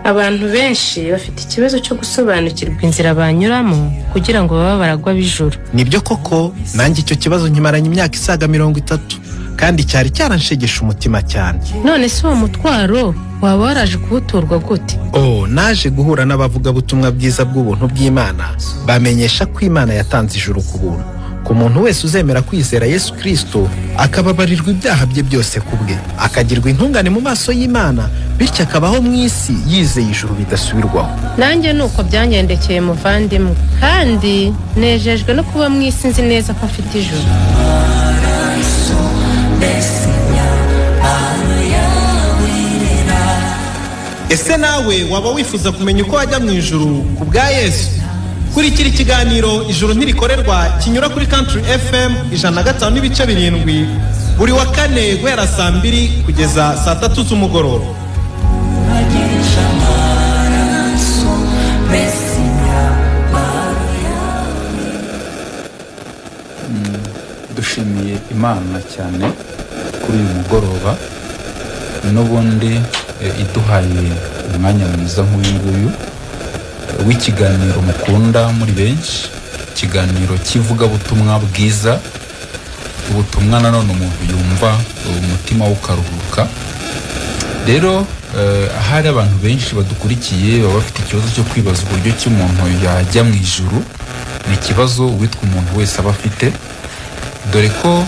Abantu benshi bafite ikibazo cyo gusobanukirwa inzira banyuramo kugira ngo babe abaragwa b'ijuru. Nibyo koko, nanjye icyo kibazo nkimaranye imyaka isaga 30, kandi cyari cyaranshegesha umutima cyane. None se uwo mutwaro waba waraje kuwuturwa gute? Oh, naje guhura n'abavugabutumwa bwiza bw'ubuntu bw'Imana, bamenyesha ko Imana yatanze ijuru ku buntu ku muntu wese uzemera kwizera Yesu Kristo, akababarirwa ibyaha bye byose ku bwe, akagirwa intungane mu maso y'Imana, bityo akabaho mu isi yizeye ijuru bidasubirwaho. Nanjye ni uko byangendekeye, muvandimwe, kandi nejejwe no kuba mu isi nzi neza ko mfite ijuru. Ese nawe waba wifuza kumenya uko wajya mu ijuru ku bwa Yesu? Kurikira ikiganiro Ijuru Ntirikorerwa kinyura kuri Country FM 105.7 buri wa kane guhera saa 2 kugeza saa 3 z'umugoroba. Dushimiye Imana cyane kuri uyu mugoroba, n'ubundi iduhaye umwanya mwiza nk'uyu nguyu w'ikiganiro mukunda muri benshi, ikiganiro cy'ivugabutumwa bwiza, ubutumwa nanone umuntu yumva umutima we ukaruhuka. Rero ahari abantu benshi badukurikiye baba bafite ikibazo cyo kwibaza uburyo ki umuntu yajya mu ijuru. Ni ikibazo uwitwa umuntu wese aba afite, dore ko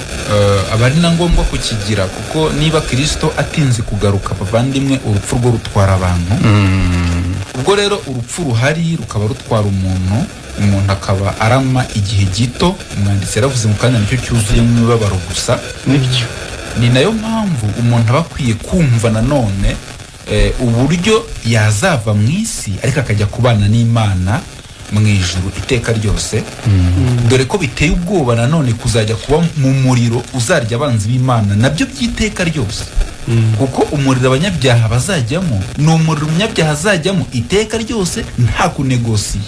aba ari na ngombwa kukigira, kuko niba Kristo atinze kugaruka, bavandimwe, urupfu rwo rutwara abantu. Ubwo rero urupfu ruhari rukaba rutwara umuntu, umuntu akaba arama igihe gito. Umwanditsi yaravuze mu kanya, nicyo cyuzuyemo imibabaro gusa. Nibyo. Ni nayo mpamvu umuntu aba akwiye kumva nanone uburyo yazava mu isi ariko akajya kubana n'Imana mu ijuru iteka ryose. Dore ko biteye ubwoba nanone kuzajya kuba mu muriro uzarya abanzi b'Imana nabyo by'iteka ryose. Kuko umuriro abanyabyaha bazajyamo ni umuriro umunyabyaha azajyamo iteka ryose, nta kunegosiye.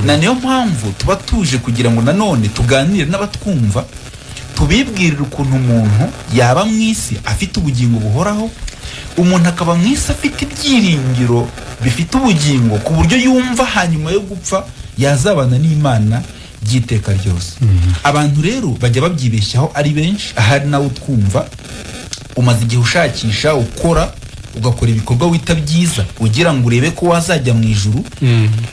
Na niyo mpamvu tuba tuje kugira ngo nanone tuganire n'abatwumva, tubibwirire ukuntu umuntu yaba mu isi afite ubugingo buhoraho, umuntu akaba mu isi afite ibyiringiro bifite ubugingo, ku buryo yumva hanyuma yo gupfa yazabana n'Imana by'iteka ryose. Abantu rero bajya babyibeshyaho ari benshi. Ahari nawe utwumva umaze igihe ushakisha, ukora, ugakora ibikorwa wita byiza ugira ngo urebe ko wazajya mu ijuru,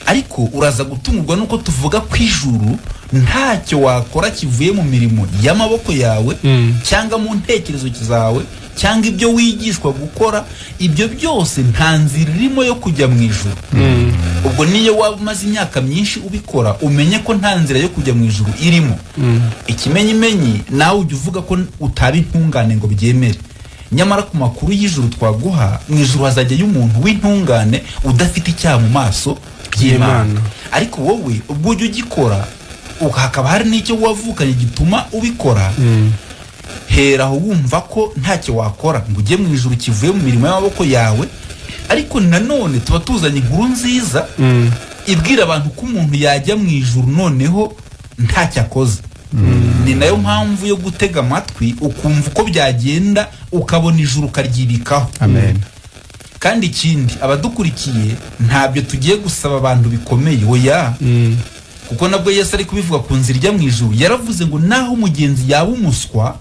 ariko uraza gutungurwa nuko tuvuga ko ijuru ntacyo wakora kivuye mu mirimo y'amaboko yawe, cyangwa mu ntekerezo zawe, cyangwa ibyo wigishwa gukora. Ibyo byose nta nzira irimo yo kujya mu ijuru. Ubwo niyo waba umaze imyaka myinshi ubikora, umenye ko nta nzira yo kujya mu ijuru irimo. Ikimenyimenyi nawe ujya uvuga ko utaba intungane ngo byemere, nyamara ku makuru y'ijuru twaguha, mu ijuru hazajyayo umuntu w'intungane udafite icyaha mu maso y'Imana. Ariko wowe ubwo ujya ugikora, hakaba hari n'icyo wavukanye gituma ubikora, hera aho wumva ko ntacyo wakora ngo ujye mu ijuru kivuye mu mirimo y'amaboko yawe. Ariko nanone tuba tuzanye inkuru nziza ibwira abantu ko umuntu yajya mu ijuru noneho ntacyo akoze. Ni nayo mpamvu yo gutega amatwi ukumva uko byagenda, ukabona ijuru ukaryibikaho. Amen. Kandi ikindi, abadukurikiye ntabyo tugiye gusaba abantu bikomeye, oya. Kuko nabwo Yesu ari kubivuga ku nzira ijya mu ijuru, yaravuze ngo naho umugenzi yaba umuswa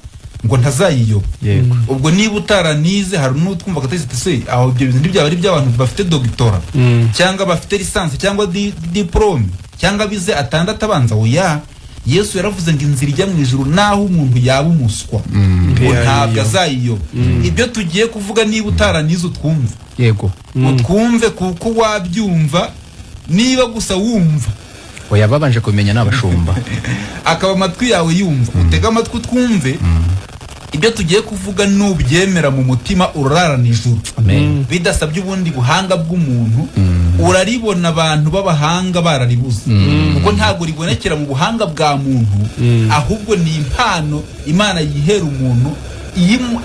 ngo ntazayiyoba. Yego. Ubwo niba utaranize, hari n'utwumva gatese se aho ibyo bintu ntibyaba ari iby'abantu bafite doctora cyangwa bafite lisansi cyangwa diplome cyangwa bize 6 abanza, oya. Yesu yaravuze ngo inzira ijya mu ijuru naho umuntu yaba umuswa ngo ntabwo azayiyoba. Ibyo tugiye kuvuga niba utaranize utwumve. Yego. Utwumve kuko wabyumva niba gusa wumva. Oya, babanje kumenya n'abashumba. Akaba amatwi yawe yumva, utega amatwi utwumve. Ibyo tugiye kuvuga nubyemera mu mutima urarana ijuru. Amen. Bidasabye ubundi buhanga bw'umuntu, uraribona abantu b'abahanga bararibuze. Kuko ntabwo ribonekera mu buhanga bwa muntu, ahubwo ni impano Imana yihera umuntu,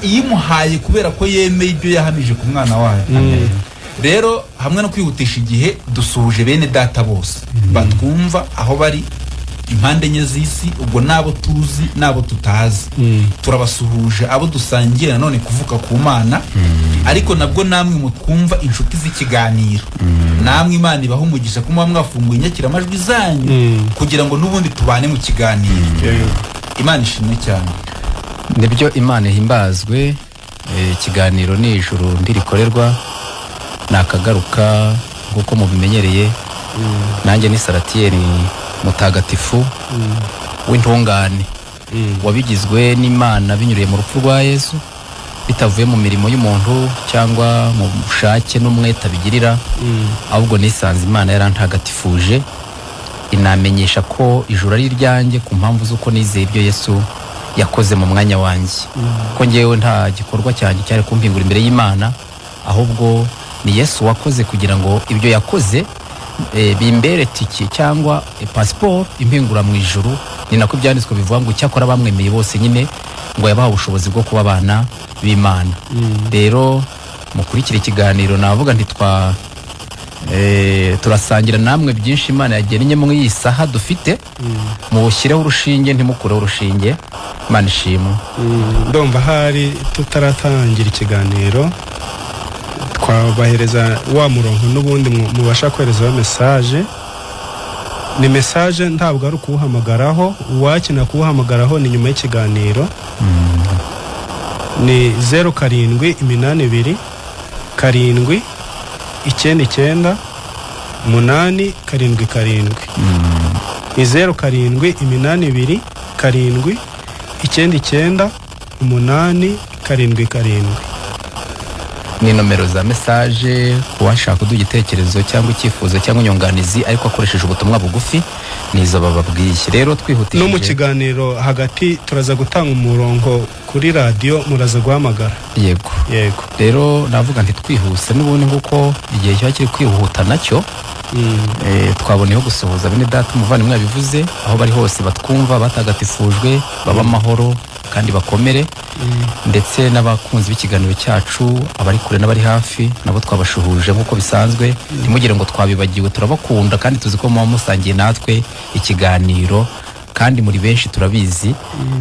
iyimuhaye kubera ko yemeye ibyo yahamije ku mwana wayo. Rero hamwe no kwihutisha igihe, dusuhuje bene data bose batwumva aho bari impande enye z'isi, ubwo nabo tuzi nabo tutazi. Turabasuhuje abo dusangiye nanone kuvuka ku Mana. Ariko nabwo namwe mutwumva inshuti z'ikiganiro, namwe Imana ibaha umugisha ko muba mwafunguye inyakiramajwi zanyu kugira ngo n'ubundi tubane mu kiganiro. Imana ishimwe cyane. Nibyo, Imana ihimbazwe. Ikiganiro ni Ijuru Ndirikorerwa, nakagaruka nk'uko mubimenyereye. Nanjye ni Saratiyeri mutagatifu w'intungane wabigizwe n'Imana binyuriye mu rupfu rwa Yesu, bitavuye mu mirimo y'umuntu cyangwa mu bushake n'umwete abigirira, ahubwo nisanze Imana yarantagatifuje, inamenyesha ko ijuru ari iryanjye ku mpamvu z'uko nizeye ibyo Yesu yakoze mu mwanya wanjye, ko ngewe nta gikorwa cyanjye cyari kumpingura imbere y'Imana, ahubwo ni Yesu wakoze kugira ngo ibyo yakoze bimbere tike cyangwa pasiporo impingura mu ijuru. Ni nako ibyanditswe bivuga ngo icyakora bamwemeye bose nyine ngo yabaha ubushobozi bwo kuba abana b'Imana. Rero mukurikira ikiganiro, navuga nti turasangira namwe byinshi Imana yagennye muri iyi saha dufite. Muwushyireho urushinge, ntimukureho urushinge. Imana ishimwe. Ndumva hari tutaratangira ikiganiro twabahereza wa murongo n'ubundi mubasha koherezaho message. Ni message, ntabwo ari ukuwuhamagaraho. Uwakina kuwuhamagaraho ni nyuma y'ikiganiro. Ni 0782 7 99 8 7 7. Ni 0782 7 99 8 7 7. Ni nomero za message ku washaka kuduha igitekerezo cyangwa icyifuzo cyangwa inyunganizi, ariko akoresheje ubutumwa bugufi, nizo bababwiye. Rero twihutishije No mu kiganiro hagati turaza gutanga umurongo kuri radiyo, muraza guhamagara. Yego. Yego. Rero navuga nti twihuse n'ubundi nk'uko igihe kiba kiri kwihuta nacyo. Twaboneyeho gusuhuza bene data, umuvandimwe yabivuze, aho bari hose batwumva, batagatifujwe, baba amahoro kandi bakomere, ndetse n'abakunzi b'ikiganiro cyacu, abari kure n'abari hafi, nabo twabashuhuje nk'uko bisanzwe. Ntimugire ngo twabibagiwe, turabakunda kandi tuzi ko muba musangiye natwe ikiganiro, kandi muri benshi turabizi,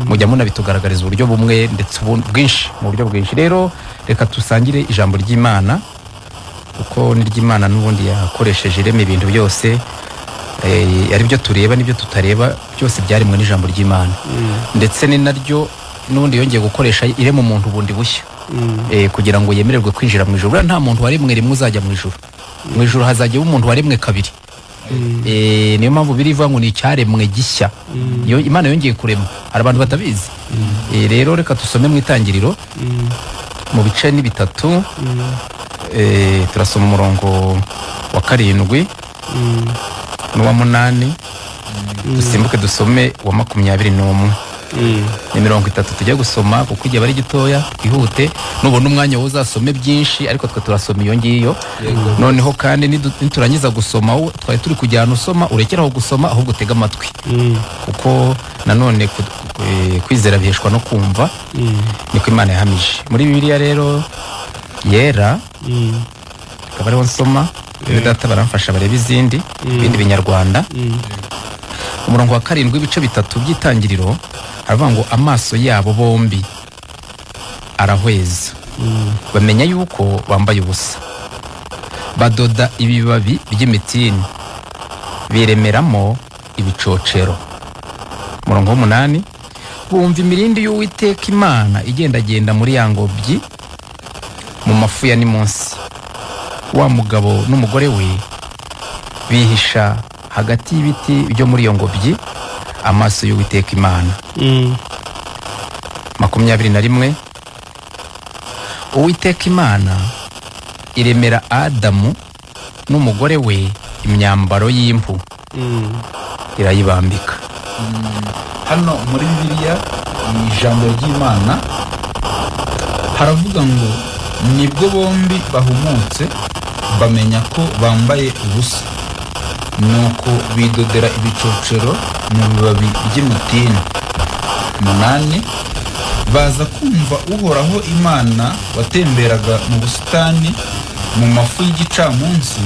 mujya munabitugaragariza uburyo bumwe ndetse bwinshi, mu buryo bwinshi. Rero reka dusangire ijambo ry'Imana, kuko ni ry'Imana n'ubundi yakoresheje irema ibintu byose, ari byo tureba n'ibyo tutareba, byose byaremwe n'ijambo ry'Imana, ndetse ni naryo n'ubundi yongeye gukoresha irema umuntu bundi bushya, kugira ngo yemererwe kwinjira mu ijuru. Buriya nta muntu waremwe rimwe uzajya mu ijuru. Mu ijuru hazajya umuntu waremwe kabiri. Niyo mpamvu birivuga ngo ni icyaremwe gishya. Imana yongeye kurema, hari abantu batabizi. Rero reka dusome mu Itangiriro mu bice ni 3, turasoma umurongo wa 7 n'uwa 8, dusimbuke dusome wa 21. Ni 30 tujya gusoma kuko igihe bari gitoya, twihute. Nubona umwanya wowe uzasome byinshi, ariko twe turasoma iyo ngiyo. Noneho kandi niturangiza gusoma, twari turi kujyana usoma, urekeraho gusoma ahubwo utege amatwi, kuko nanone kwizera biheshwa no kumva, niko Imana yahamije muri Bibiliya. Rero yera akaba ariho nsoma, data baramfasha bareba izindi ibindi binyarwanda. Umurongo wa 7 w'ibice 3 by'Itangiriro aravuga ngo amaso yabo bombi arahweza, bamenya yuko bambaye ubusa, badoda ibibabi by'imitini biremeramo ibicocero. Umurongo wa 8, bumva imirindi y'Uwiteka Imana igendagenda muri ya ngobyi mu mafu ya nimunsi. Wa mugabo n'umugore we bihisha hagati y'ibiti byo muri iyo ngobyi amaso y'Uwiteka Imana. 21, Uwiteka Imana iremera Adamu n'umugore we imyambaro y'impu, irayibambika. Hano muri Bibiliya ijambo ry'Imana haravuga ngo nibwo bombi bahumutse bamenya ko bambaye ubusa, nuko bidodera ibicocero mu bibabi by'imitini. 8, baza kumva Uhoraho Imana watemberaga mu busitani mu mafu y'igicamunsi,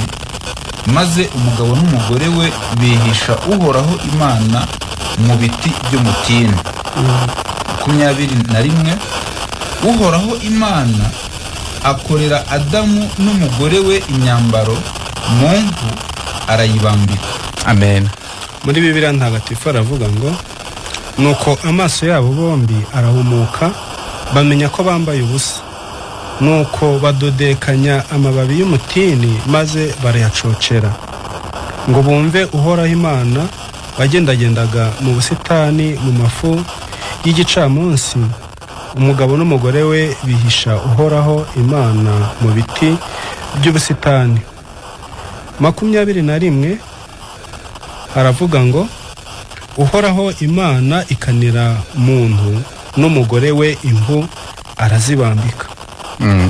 maze umugabo n'umugore we bihisha Uhoraho Imana mu biti by'umutini. 21, Uhoraho Imana Akorera Adamu n'umugore we imyambaro mu mpu, arayibambika. Amen. Muri Bibiliya Ntagatifu aravuga ngo: "Nuko amaso yabo bombi arahumuka, bamenya ko bambaye ubusa. Nuko badodekanya amababi y'umutini maze barayacocera, ngo bumve Uhoraho Imana wagendagendaga mu busitani mu mafu y'igicamunsi. Umugabo n'umugore we bihisha Uhoraho Imana mu biti by'ubusitani." 21 haravuga ngo: "Uhoraho Imana ikanira muntu n'umugore we impu, arazibambika."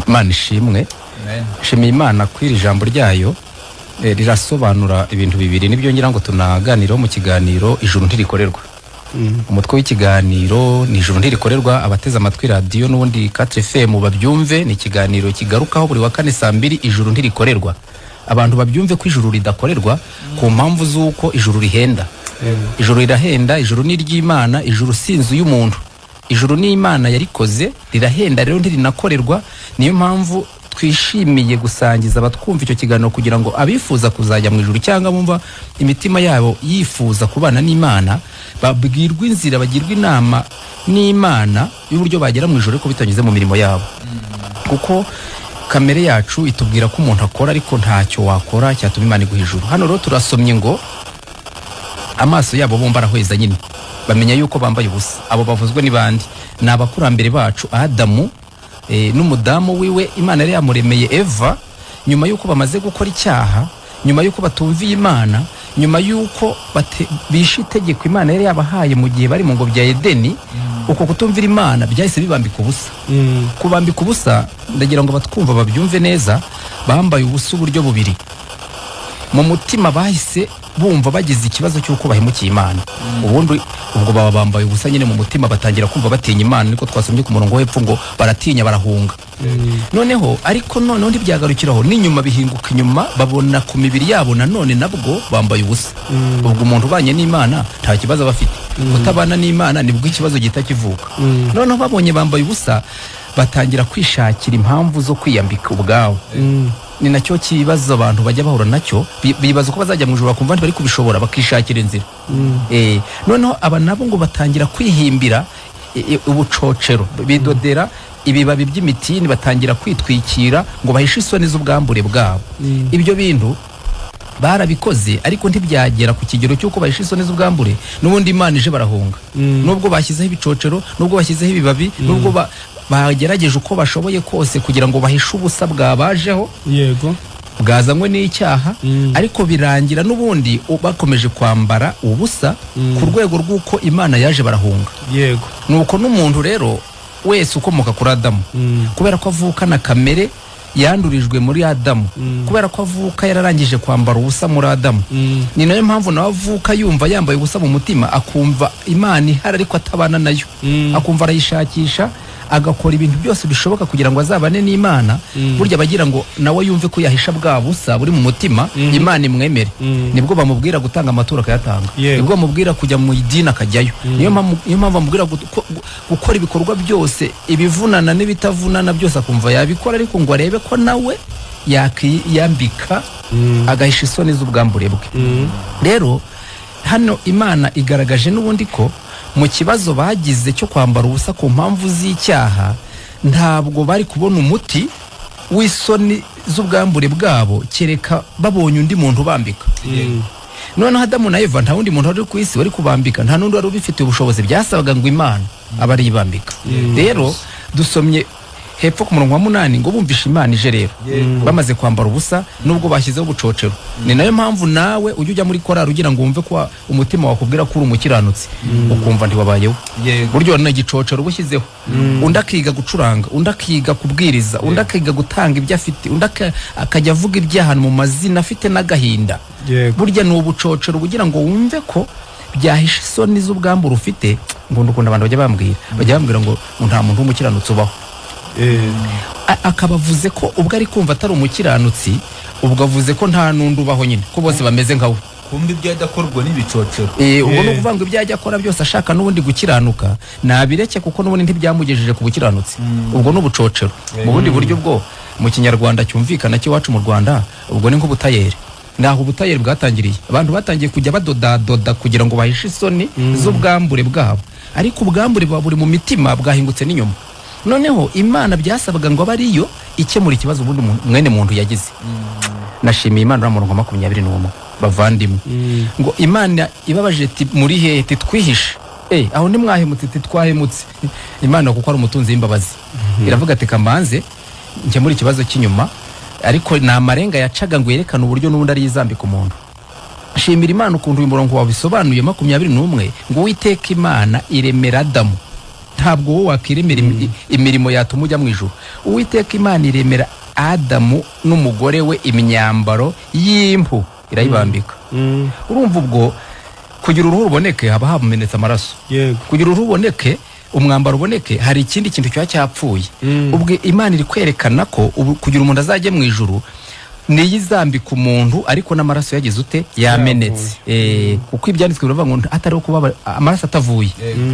Imana ishimwe. Amen. Shimiye Imana ko iri jambo ryayo rirasobanura ibintu bibiri, nibyo ngira ngo tunaganireho mu kiganiro Ijuru Ntirikorerwa. Umutwe w'ikiganiro ni Ijuru Ntirikorerwa. Abateze amatwi radiyo n'ubundi 4 FM babyumve, ni ikiganiro kigarukaho buri wa kane saa 2. Ijuru ntirikorerwa, abantu babyumve ko ijuru ridakorerwa ku mpamvu z'uko ijuru rihenda. Ijuru rirahenda, ijuru ni iry'Imana, ijuru si inzu y'umuntu, ijuru ni Imana yarikoze, rirahenda rero ntirinakorerwa. Niyo mpamvu twishimiye gusangiza abatwumva icyo kiganiro, kugira ngo abifuza kuzajya mu ijuru cyangwa bumva imitima yabo yifuza kubana n'Imana babwirwe inzira, bagirwe inama n'Imana y'uburyo bagera mu ijuru ariko bitanyuze mu mirimo yabo, kuko kamere yacu itubwira ko umuntu akora, ariko ntacyo wakora cyatuma Imana iguha ijuru. Hano rero turasomye ngo amaso yabo bombi arahweza nyine, bamenya yuko bambaye ubusa. Abo bavuzwe ni bande? Ni abakurambere bacu Adamu n'umudamu wiwe Imana yari yamuremeye Eva. Nyuma yuko bamaze gukora icyaha, nyuma yuko batumviye Imana, nyuma yuko bishe itegeko Imana yari yabahaye mu gihe bari mu ngobyi ya Edeni, uko kutumvira Imana byahise bibambika ubusa. Kubambika ubusa, ndagira ngo batwumva babyumve neza, bambaye ubusa uburyo bubiri. Mu mutima bahise bumva bagize ikibazo cy'uko bahemukiye Imana. Ubundi ubwo baba bambaye ubusa nyine mu mutima, batangira kumva batinya Imana, niko twasomye ku murongo w'epfo ngo baratinya, barahunga. Noneho ariko noneho ntibyagarukiraho, n'inyuma bihinguka inyuma, babona ku mibiri yabo nanone nabwo bambaye ubusa. Ubwo umuntu ubanye n'Imana nta kibazo aba afite, kutabana n'Imana nibwo ikibazo gihita kivuka. Noneho babonye bambaye ubusa, batangira kwishakira impamvu zo kwiyambika ubwabo. Ni nacyo kibazo abantu bajya bahura nacyo, bibaza uko bazajya mu ijuru, bakumva ntibari kubishobora, bakishakira inzira. Noneho aba nabo ngo batangira kwihimbira ubucocero, bidodera ibibabi by'imitini, batangira kwitwikira ngo bahishe isoni z'ubwambure bwabo. Ibyo bintu barabikoze, ariko ntibyagera ku kigero cy'uko bahishe isoni z'ubwambure. N'ubundi Imana ije barahunga. Nubwo bashyizeho ibicocero, nubwo bashyizeho ibibabi, nubwo bagerageje uko bashoboye kose kugira ngo bahishe ubusa bwabajeho, yego, bwazanywe n'icyaha, ariko birangira n'ubundi bakomeje kwambara ubusa ku rwego rw'uko Imana yaje barahunga. Yego. Nuko n'umuntu rero wese ukomoka kuri Adamu, kubera ko avukana kamere yandurijwe muri Adamu, kubera ko avuka yararangije kwambara ubusa muri Adamu, ni nayo mpamvu nawe avuka yumva yambaye ubusa mu mutima, akumva Imana ihari ariko atabana nayo, akumva arayishakisha, agakora ibintu byose bishoboka kugira ngo azabane n'Imana. Burya bagira ngo nawe yumve ko yahisha bwa busa buri mu mutima, Imana imwemere. Nibwo bamubwira gutanga amaturo akayatanga, nibwo bamubwira kujya mu idini akajyayo, niyo mpamvu bamubwira gukora ibikorwa byose, ibivunana n'ibitavunana byose akumva yabikora, ariko ngo arebe ko nawe yakiyambika agahisha isoni z'ubwambure bwe. Rero hano Imana igaragaje n'ubundi ko mu kibazo bagize cyo kwambara ubusa ku mpamvu z'icyaha, ntabwo bari kubona umuti w'isoni z'ubwambure bwabo kereka babonye undi muntu ubambika. Noneho Adamu na Eva nta wundi muntu wari ku isi wari kubambika, nta n'undi wari ubifitiye ubushobozi, byasabaga ngo Imana abe ariyo ibambika. Rero dusomye hepfo ku murongo wa 8 ngo bumvishe Imana ije rero bamaze kwambara ubusa, nubwo bashyizeho ubucocero. Ni nayo mpamvu nawe ujya ujya muri korari ugira ngo wumve ko umutima wakubwira ko uri umukiranutsi, ukumva ntiwabayeho. Buryo ni igicocero ubushyizeho, undi akiga gucuranga, undi akiga kubwiriza, undi akiga gutanga ibyo afite, undi akajya avuga iby'ahantu mu mazina afite n'agahinda. Burya ni ubucocero kugira ngo wumve ko byahishe isoni z'ubwambure ufite. Ngo ukuntu abantu bajya bambwira ngo nta muntu w'umukiranutsi ubaho. Akabavuze ko ubwo ari kumva atari umukiranutsi, ubwo avuze ko nta n'undi ubaho nyine, ko bose bameze nkawe. Kumbe ibyo ajya akorwa n'ibicocero. Ubwo ni ukuvuga ngo ibyo ajya akora byose ashaka n'ubundi gukiranuka nabireke, kuko n'ubundi ntibyamugejeje ku bukiranutsi. Ubwo ni ubucocero mu bundi buryo bwo mu kinyarwanda cyumvikana cy'iwacu mu Rwanda, ubwo ni nk'ubutayeri. Naho ubutayeri bwatangiriye, abantu batangiye kujya badodadoda kugira ngo bahishe isoni z'ubwambure bwabo, ariko ubwambure buba buri mu mitima bwahingutse n'inyuma. Noneho Imana byasabaga ngo abe ariyo ikemura ikibazo ubundi mwene muntu yagize. Nashimiye Imana uriya murongo wa 21, bavandimwe, ngo Imana ibabajije iti muri hehe? Iti twihishe. Aho ntimwahemutse? Iti twahemutse. Imana kuko ari umutunzi w'imbabazi iravuga ati kamanze nkemura ikibazo cy'inyuma, ariko ni amarenga yacaga ngo yerekane uburyo n'ubundi ari izambika umuntu. Shimira Imana ukuntu uyu murongo wabisobanuye 21, ngo Uwiteka Imana iremera Adamu. Ntabwo wowe wakiremera imirimo yatuma ujya mu ijuru. Uwiteka Imana iremera Adamu n'umugore we imyambaro y'impu irayibambika. Urumva ubwo kugira uruhu ruboneke haba hamenetse amaraso. Yego. Kugira uruhu ruboneke, umwambaro uboneke, hari ikindi kintu kiba cyapfuye. Ubwo Imana iri kwerekana ko ubu kugira umuntu azajye mu ijuru niyo izambika umuntu, ariko n'amaraso yagize ute? Yamenetse. Kuko ibyanditswe biravuga ngo atariho kuba amaraso atavuye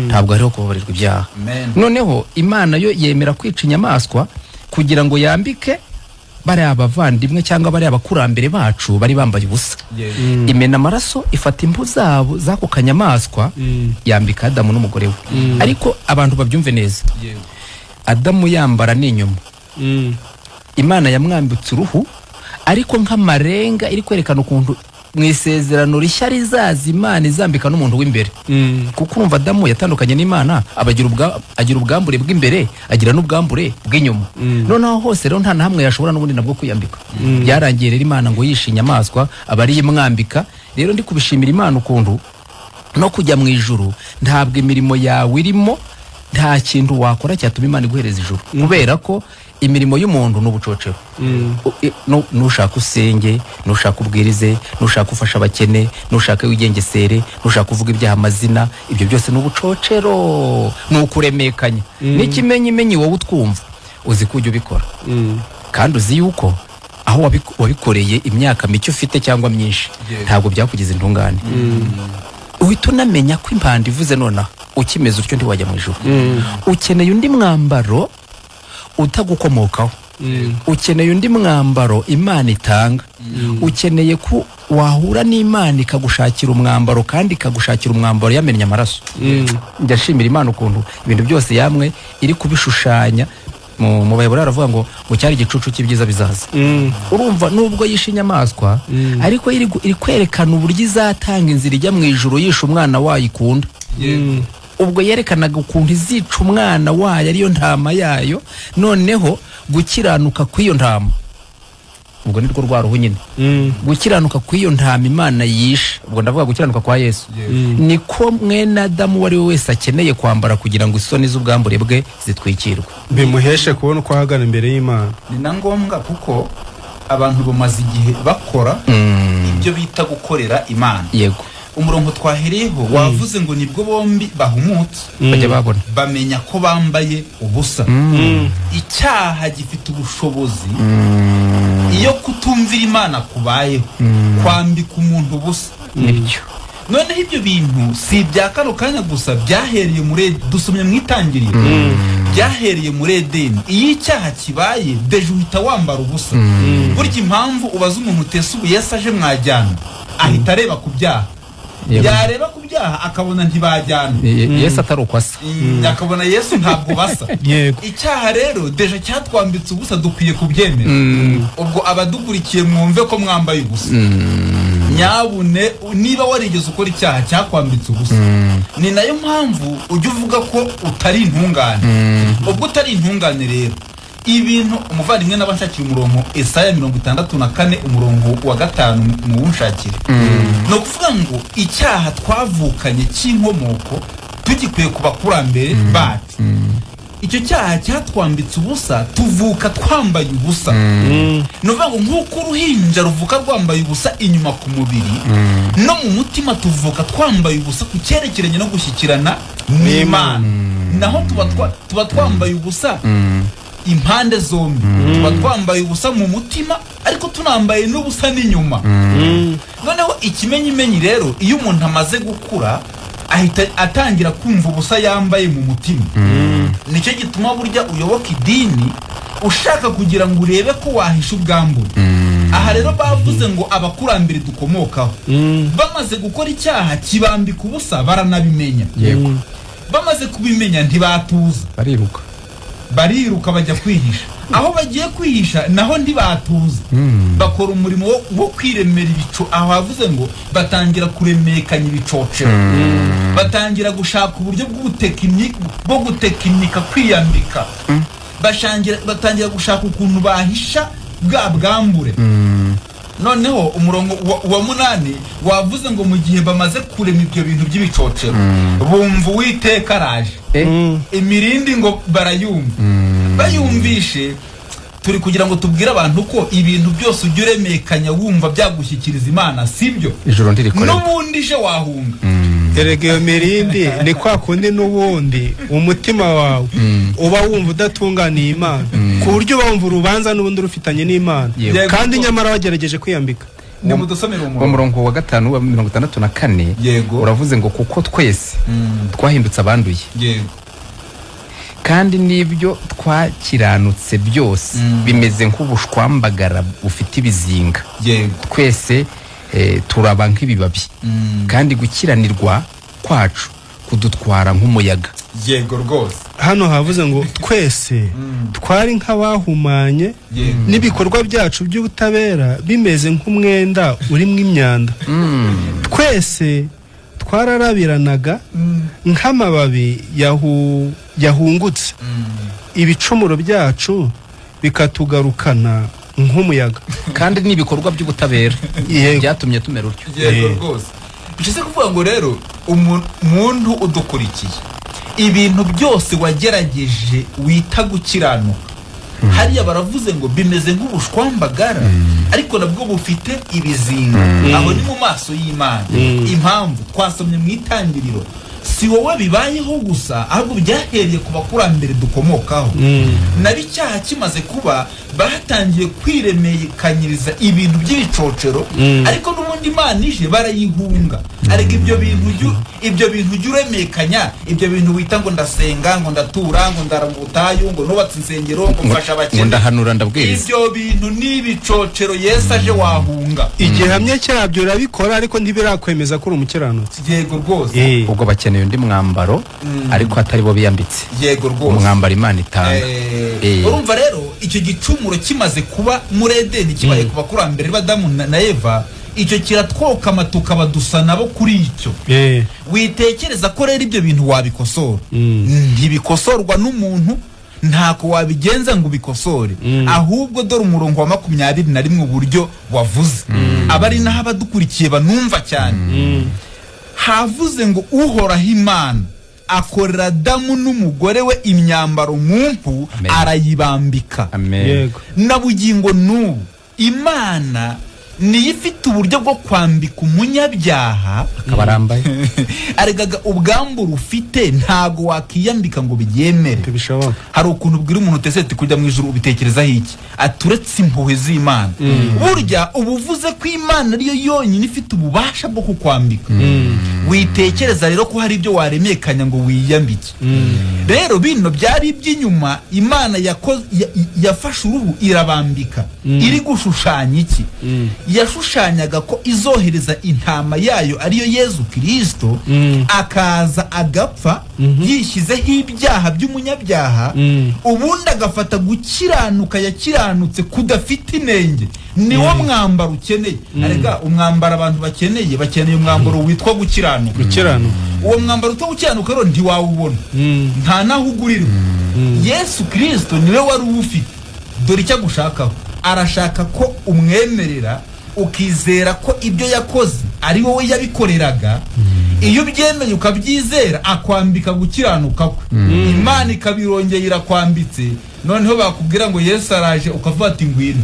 ntabwo hariho kubabarirwa ibyaha. Amen. Noneho Imana yo yemera kwica inyamaswa kugira ngo yambike bariya bavandimwe cyangwa bariya abakurambere bacu bari bambaye ubusa. Imena amaraso, ifata impu zabo z'ako kanyamaswa, yambika Adamu n'umugore we. Ariko abantu babyumve neza, Adamu yambara n'inyuma, Imana yamwambitse uruhu, ariko nk'amarenga iri kwerekana ukuntu mu isezerano rishya rizaza Imana izambika n'umuntu w'imbere. Kuko urumva Adamu yatandukanye n'Imana, agira ubwambure bw'imbere, agira n'ubwambure bw'inyuma. Noneho hose rero nta na hamwe yashobora n'ubundi nabwo kwiyambika. Byarangiye rero Imana ngo yishe inyamaswa aba ariyo imwambika. Rero ndi kubishimira Imana ukuntu no kujya mu ijuru ntabwo imirimo yawe irimo, nta kintu wakora cyatuma Imana iguhereza ijuru, kubera ko imirimo y'umuntu ni ubucocero. Nushaka usenge, nushaka ubwirize, nushaka ufasha abakene, nushaka wigengesere, nushaka uvuga ibyaha amazina, ibyo byose ni ubucocero, ni ukuremekanya. N'ikimenyimenyi wowe utwumva uzi ko ujya ubikora, kandi uzi yuko aho wabikoreye imyaka mike ufite cyangwa myinshi ntabwo byakugize intungane. Uhita unamenya ko impanda ivuze nonaha ukimeze utyo ntiwajya mu ijuru. Ukeneye undi mwambaro utagukomokaho, ukeneye undi mwambaro Imana itanga, ukeneye ko wahura n'Imana ikagushakira umwambaro, kandi ikagushakira umwambaro yamennye amaraso. Njya nshimira Imana ukuntu ibintu byose yamwe iri kubishushanya. Mu Bayibuli baravuga ngo cyari igicucu cy'ibyiza bizaza. Urumva nubwo yishe inyamaswa, ariko iri kwerekana uburyo izatanga inzira ijya mu ijuru yishe umwana wayo ikunda. Ubwo yerekanaga ukuntu izica umwana wayo ariyo ntama yayo, noneho gukiranuka kw'iyo ntama, ubwo nirwo rwa ruhu nyine, gukiranuka kw'iyo ntama Imana yishe, ubwo ndavuga gukiranuka kwa Yesu, niko mwene Adamu uwo ari we wese akeneye kwambara kugira ngo isoni z'ubwambure bwe zitwikirwe, bimuheshe kubona uko ahagana imbere y'Imana. Ni na ngombwa kuko abantu bamaze igihe bakora ibyo bita gukorera Imana. Yego. Umurongo twahereyeho wavuze ngo nibwo bombi bahumutse, bajya babona, bamenya ko bambaye ubusa. Icyaha gifite ubushobozi iyo kutumvira Imana kubayeho kwambika umuntu ubusa. Nibyo. Noneho ibyo bintu si ibya kano kanya gusa, byahereye muri dusomye mu itangiriro, byahereye muri Edeni. Iyo icyaha kibaye deje uhita wambara ubusa. Burya impamvu ubaza umuntu utese ubu Yesu aje mwajyana, ahita areba ku byaha, yareba ku byaha akabona ntibajyana. Yesu atari uko asa, akabona Yesu ntabwo basa. Yego. Icyaha rero deje cyatwambitse ubusa, dukwiye kubyemera. Ubwo abadukurikiye mwumve ko mwambaye ubusa. Nyabune niba warigeze ukora icyaha cyakwambitse ubusa, ni nayo mpamvu ujya uvuga ko utari intungane. Ubwo utari intungane rero ibintu umuvandimwe n'abanshakira umurongo Esaya 64 umurongo wa 5 muwunshakire. Ni ukuvuga ngo icyaha twavukanye cy'inkomoko tugikwiye ku bakurambere bacu. Icyo cyaha cyatwambitse ubusa, tuvuka twambaye ubusa. Ni ukuvuga ngo nk'uko uruhinja ruvuka rwambaye ubusa inyuma ku mubiri, no mu mutima tuvuka twambaye ubusa ku cyerekeranye no gushyikirana n'Imana. Naho tuba twambaye ubusa Impande zombi tuba twambaye ubusa mu mutima, ariko tunambaye n'ubusa n'inyuma. Noneho ikimenyimenyi rero, iyo umuntu amaze gukura ahita atangira kumva ubusa yambaye mu mutima. Nicyo gituma burya uyoboka idini ushaka kugira ngo urebe ko wahisha ubwambure. Aha rero bavuze ngo abakurambere dukomokaho bamaze gukora icyaha kibambika ubusa, baranabimenya. Bamaze kubimenya ntibatuza, bariruka bajya kwihisha. Aho bagiye kwihisha naho ntibatuza, bakora umurimo wo kwiremera ibico. Aho havuze ngo batangira kuremekanya ibicocero, batangira gushaka uburyo bwo gutekinika kwiyambika, batangira gushaka ukuntu bahisha bwa bwambure. Noneho umurongo wa 8 wavuze ngo mu gihe bamaze kurema ibyo bintu by'ibicocero, bumva Uwiteka araje. Imirindi ngo barayumva. Bayumvishe, turi kugira ngo tubwire abantu ko ibintu byose ujya uremekanya wumva byagushyikiriza Imana, sibyo? Ijoro ndirikorera. N'ubundi ije wahunga. Erega iyo mirindi ni kwa kundi n'ubundi umutima wawe uba wumva udatunganiye Imana, ku buryo uba wumva urubanza n'ubundi rufitanye n'Imana, kandi nyamara wagerageje kwiyambika. Ni mudusomere Uwo murongo wa 5 wa 64. Yego. Uravuze ngo kuko twese twahindutse abanduye, kandi n'ibyo twakiranutse byose bimeze nk'ubushwambagara bufite ibizinga. Twese turaba nk'ibibabi, kandi gukiranirwa kwacu kudutwara nk'umuyaga. Yego rwose. Hano havuze ngo twese twari nk'abahumanye, n'ibikorwa byacu by'ubutabera bimeze nk'umwenda urimo imyanda. Twese twararabiranaga nk'amababi yahungutse, ibicumuro byacu bikatugarukana nk'umuyaga. Kandi n'ibikorwa by'ubutabera byatumye tumera utyo. Yego rwose. Bishatse kuvuga ngo rero umuntu udukurikiye, ibintu byose wagerageje wita gukiranuka, hariya baravuze ngo bimeze nk'ubushwambagara, ariko nabwo bufite ibizinga. Aho ni mu maso y'Imana. Impamvu twasomye mu itangiriro, si wowe bibayeho gusa, ahubwo byahereye ku bakurambere dukomokaho. Nabo icyaha kimaze kuba batangiye kwiremekanyiriza ibintu by'ibicocero, ariko n'ubundi Imana ije barayihunga. Ariko ibyo bintu ujya uremekanya, ibyo bintu wita ngo ndasenga, ngo ndatura, ngo ndara mu butayu, ngo nubatse insengero, ngo mfasha abakene, ngo ndahanura, ndabwiriza, ibyo bintu ni ibicocero. Yesu aje wahunga. Igihamya cyabyo urabikora, ariko ntibirakwemeza ko uri umukiranutsi. Yego rwose. Ubwo bakeneye undi mwambaro, ariko atari bo biyambitse. Yego rwose. Umwambaro Imana itanga. Urumva rero icyo gicumuro kimaze kuba muri Edeni, kibaye ku bakurambere b'Adamu na Eva, icyo kiratwokama tukaba dusa nabo kuri icyo. Witekereza ko rero ibyo bintu wabikosora, ntibikosorwa n'umuntu, ntako wabigenza ngo ubikosore. Ahubwo dore umurongo wa 21 uburyo wavuze, abari naho abadukurikiye banumva cyane. Havuze ngo Uhoraho Imana akorera Adamu n'umugore we imyambaro mu mpu, arayibambika. Na bugingo n'ubu Imana niyo ifite uburyo bwo kwambika umunyabyaha, akaba arambaye. Aregaga ubwambure ufite ntago wakiyambika ngo bibyemere. Hari ukuntu ubwira umuntu utesete kujya mu ijuru ubitekerezaho iki, aturetse impuhwe z'Imana. Burya ubuvuze ko Imana ariyo yonyine ifite ububasha bwo kukwambika. Witekereza rero ko hari ibyo waremekanya ngo wiyambike. Rero bino byari iby'inyuma. Imana yafashe uruhu irabambika. Iri gushushanya iki? Yashushanyaga ko izohereza intama yayo ariyo Yezu Kristo, akaza agapfa yishyizeho ibyaha by'umunyabyaha, ubundi agafata gukiranuka yakiranutse kudafite inenge. Niwo mwambaro ukeneye. Arega umwambaro abantu bakeneye umwambaro witwa gukiranuka. Uwo mwambaro witwa gukiranuka rero ntiwawubona, nta naho ugurirwa. Yesu Kristo niwe wari uwufite. Dore icyo agushakaho, arashaka ko umwemerera ukizera ko ibyo yakoze ari wowe yabikoreraga. Iyo ubyemeye ukabyizera, akwambika gukiranuka kwe. Imana ikabirongera irakwambitse. Noneho bakubwira ngo Yesu araje, ukavuga ati ngwino,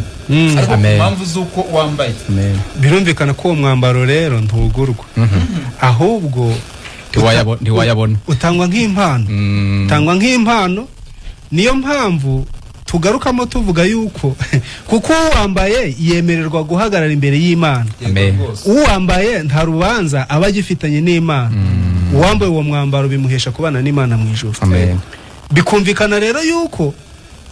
ariko ku mpamvu z'uko wambaye. Birumvikana ko uwo mwambaro rero ntugurwa, ahubwo ntiwayabona, utangwa nk'impano. Utangwa nk'impano. Niyo mpamvu Tugarukamo tuvuga yuko kuko uwambaye yemererwa guhagarara imbere y'Imana. Amen. Uwambaye nta rubanza aba agifitanye n'Imana. Uwambaye uwo mwambaro bimuhesha kubana n'Imana mu ijuru. Amen. Bikumvikana rero yuko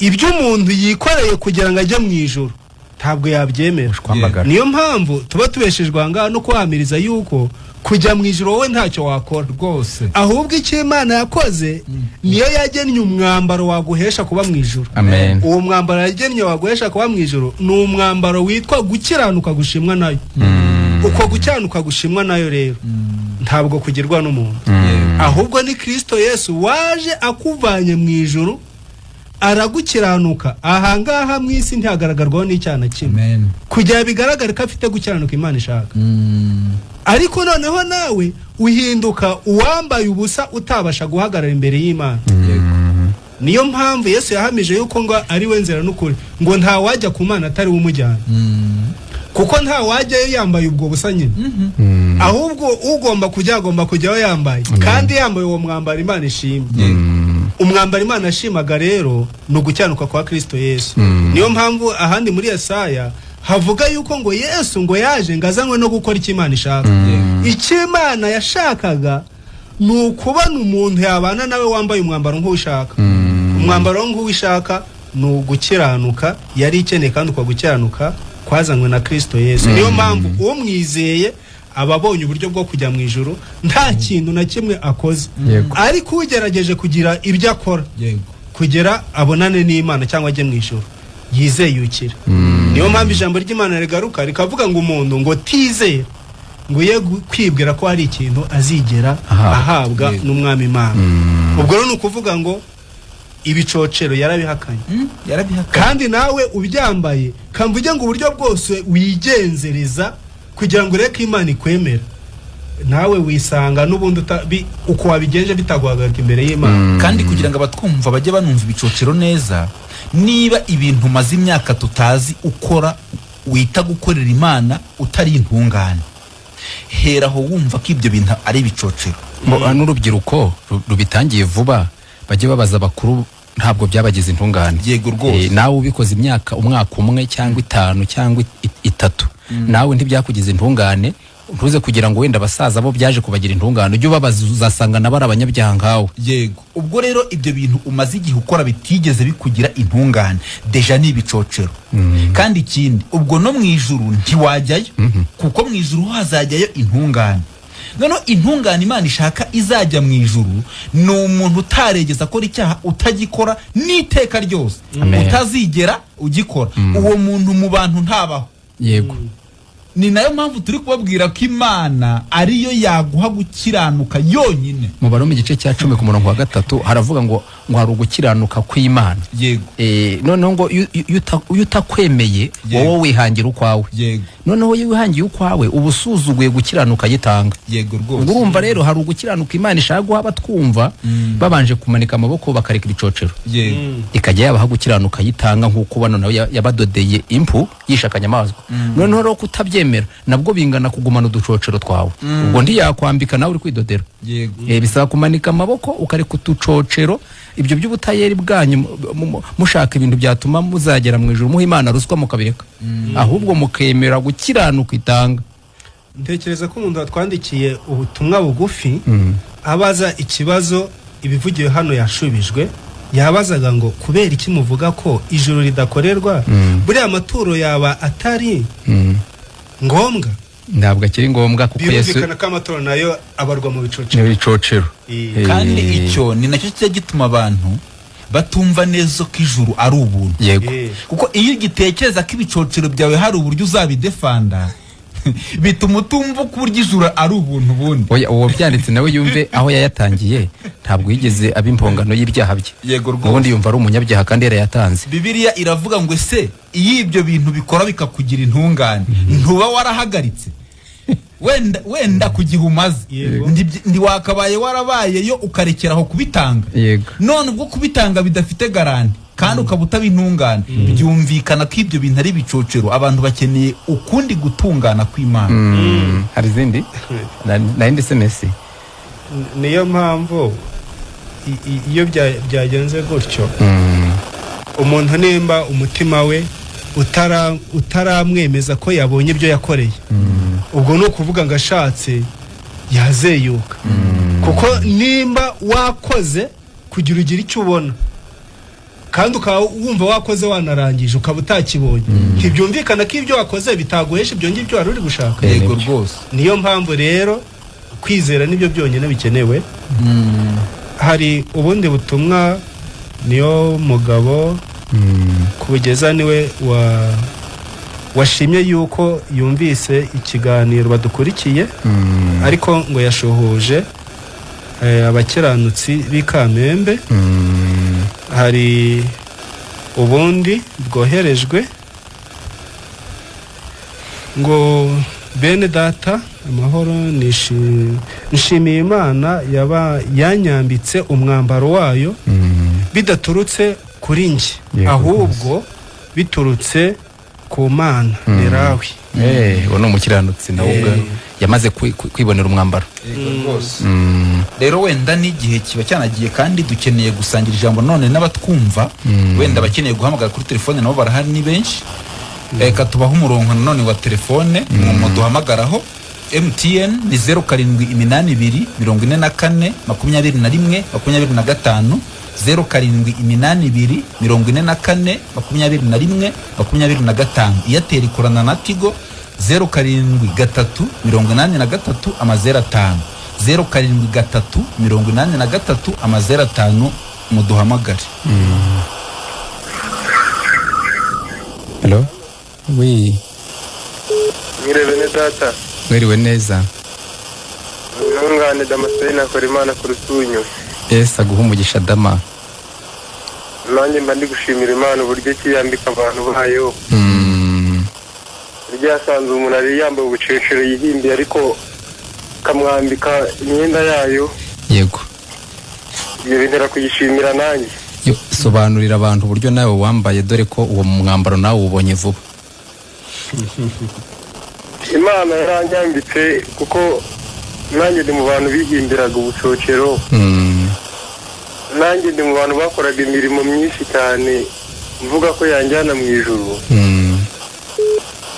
ibyo umuntu yikoreye kugira ngo ajye mu ijuru ntabwo yabyemera. Kwambagara. Niyo mpamvu tuba tubeshejwe aha ngaha no kuhamiriza yuko kujya mu ijuru wowe ntacyo wakora rwose, ahubwo icyo Imana yakoze niyo yagennye umwambaro waguhesha kuba mu ijuru. Amen. Uwo mwambaro yagennye waguhesha kuba mu ijuru ni umwambaro witwa gukiranuka gushimwa nayo. Uko gukiranuka gushimwa nayo rero ntabwo kugirwa n'umuntu, ahubwo ni Kristo Yesu waje akuvanye mu ijuru aragukiranuka. Ahangaha mu isi ntihagaragarwaho n'icyaha na kimwe, Amen. kugira bigaragare ko afite gukiranuka Imana ishaka. Ariko noneho nawe uhinduka uwambaye ubusa utabasha guhagarara imbere y'Imana. Niyo mpamvu Yesu yahamije yuko ngo ari we nzira n'ukuri, ngo nta wajya ku Mana atari we umujyana, kuko nta wajyayo yambaye ubwo busa nyine. Ahubwo ugomba kujya agomba kujyayo yambaye, kandi yambaye uwo mwambaro Imana ishima. Umwambaro Imana ashimaga rero ni ugukiranuka kwa Kristo Yesu. Niyo mpamvu ahandi muri Yesaya havuga yuko ngo Yesu ngo yaje ngo azanywe no gukora icyo Imana ishaka. Icyo Imana yashakaga ni ukubona umuntu yabana nawe wambaye umwambaro nk'uwishaka. Umwambaro nk'uwishaka ni ugukiranuka yari ikeneye, kandi uko gukiranuka kwazanywe na Kristo Yesu. Niyo mpamvu umwizeye aba abonye uburyo bwo kujya mu ijuru nta kintu na kimwe akoze. Ariko ugerageje kugira ibyo akora kugira abonane n'Imana cyangwa ajye mu ijuru yizeyukira. Niyo mpamvu ijambo ry'Imana rigaruka rikavuga ngo umuntu ngo tizera ngo ye kwibwira ko hari ikintu azigera ahabwa n'umwami Imana. Ubwo rero ni ukuvuga ngo ibicocero yarabihakanye. Kandi nawe ubyambaye kamvuge ngo uburyo bwose wigenzereza kugira ngo ureke Imana ikwemera, nawe wisanga n'ubundi uko wabigenje bitaguhagarika imbere y'Imana. Kandi kugira ngo abatwumva bajye banumva ibicocero neza, niba ibintu umaze imyaka tutazi ukora wita gukorera Imana utari intungane, heraho wumva ko ibyo bintu ari ibicocero. N'urubyiruko rubitangiye vuba bajye babaza abakuru, ntabwo byabagize intungane. Yego rwose. Nawe ubikoze imyaka umwaka umwe cyangwa 5 cyangwa 3, nawe ntibyakugize intungane. Ntuze kugira ngo wenda abasaza bo byaje kubagira intungane, ujye ubabaza uzasanga nabo ari abanyabyaha nkawe. Yego. Ubwo rero ibyo bintu umaze igihe ukora bitigeze bikugira intungane, deja ni ibicocero. Kandi ikindi, ubwo no mu ijuru ntiwajyayo, kuko mu ijuru hazajyayo intungane. Noneho intungane Imana ishaka izajya mu ijuru ni umuntu utaregeza akora icyaha, utagikora n'iteka ryose, utazigera ugikora. Uwo muntu mu bantu ntabaho. Yego. Ni nayo mpamvu turi kubabwira ko Imana ariyo yaguha gukiranuka yonyine. Mu Baroma igice cya 10 ku murongo wa 3 haravuga ngo hari ugukiranuka kw'Imana. Yego. Noneho ngo iyo utakwemeye wowe wihangira ukwawe. Yego. Noneho iyo wihangiye ukwawe uba usuzuguye gukiranuka yitanga. Yego rwose. Urumva rero hari ugukiranuka Imana ishaka guha abatwumva babanje kumanika amaboko bakareka ibicocero. Yego. Ikajya yabaha gukiranuka yitanga nk'uko bano nawe yabadodeye impu yishakanyamaswa. Noneho rero kutabyemera nabwo bingana kugumana uducocero twawe. Ubwo ntiyakwambika nawe uri kwidodera. Yego. Bisaba kumanika amaboko ukareka utucocero. Ibyo by'ubutayeri bwanyu mushaka ibintu byatuma muzagera mu ijuru muha Imana ruswa mukabireka, ahubwo mukemera gukiranuka itanga. Ntekereza ko umuntu watwandikiye ubutumwa bugufi abaza ikibazo ibivugiwe hano yashubijwe, yabazaga ngo kubera iki muvuga ko ijuru ridakorerwa, buriya amaturo yaba atari ngombwa? Ntabwo akiri ngombwa kuko Yesu birumvikana ko amaturo nayo abarwa mu bicocero. N'ibicocero. Kandi icyo ni nacyo kijya gituma abantu batumva neza ko ijuru ari ubuntu. Yego. Kuko iyo ugitekereza ko ibicocero byawe hari uburyo uzabidefanda, bituma utumva ko uburyo ijuru ari ubuntu bundi. Oya, uwo byanditse nawe yumve aho yayatangiye, ntabwo yigeze aba impongano y'ibyaha bye. Yego rwose. Ubundi yumva ari umunyabyaha kandi yarayatanze. Bibiliya iravuga ngo ese iyo ibyo bintu bikora bikakugira intungane, ntuba warahagaritse wenda kugihe umaze, ntiwakabaye warabayeyo ukarekeraho kubitanga. None ubwo kubitanga bidafite garanti kandi ukaba utaba intungane, byumvikana ko ibyo bintu ari ibicocero. Abantu bakeneye ukundi gutungana kw'Imana. Hari izindi na indi SMS. Niyo mpamvu iyo byagenze gutyo, Umuntu nimba umutima we utaramwemeza ko yabonye ibyo yakoreye, ubwo ni ukuvuga ngo ashatse yazeyuka, kuko nimba wakoze kugira ugire icyo ubona kandi ukaba wumva wakoze wanarangije ukaba utakibonye, ntibyumvikana ko ibyo wakoze bitaguhesha ibyo ngibyo wari uri gushaka. Yego rwose. Niyo mpamvu rero kwizera nibyo byonyine bikenewe. Hari ubundi butumwa, niyo mugabo kubugeza niwe washimye yuko yumvise ikiganiro badukurikiye, ariko ngo yashuhuje abakiranutsi b'i Kamembe. Hari ubundi bwoherejwe ngo: "Bene data, amahoro, nshimiye Imana yaba yanyambitse umwambaro wayo bidaturutse kuri njye, ahubwo biturutse ku Mana." Ni Rawi. Uwo ni umukiranutsi nawe ubwe yamaze kwibonera umwambaro. Yego rwose. Rero wenda n'igihe kiba cyanagiye, kandi dukeneye gusangira ijambo none n'abatwumva. Wenda abakeneye guhamagara kuri telefone nabo barahari, ni benshi. Reka tubahe umurongo nanone wa telefone muduhamagaraho. MTN ni 0782 44 21 25, 0782 44 21 25. Airtel ikorana na Tigo, 073 83 00 5, 073 83 00 5. Muduhamagare. Hello, oui. Mwiriwe bene data. Mwiriwe neza. Ntungane Damascene, akora Imana ku Rusunyu. Ese aguha umugisha, Dama. Nanjye mba ndi gushimira Imana uburyo ki yambika abantu bayo, uburyo yasanze umuntu ari yambaye ubucecero yihimbiye, ariko ikamwambika imyenda yayo. Ibyo bintera kuyishimira nanjye. Yo, sobanurira abantu uburyo nawe wambaye, dore ko uwo mwambaro nawe uwubonye vuba. Imana yaranyambitse kuko nanjye ndi mu bantu bihimbiraga ubucocero. Nanjye ndi mu bantu bakoraga imirimo myinshi cyane mvuga ko yanjyana mu ijuru.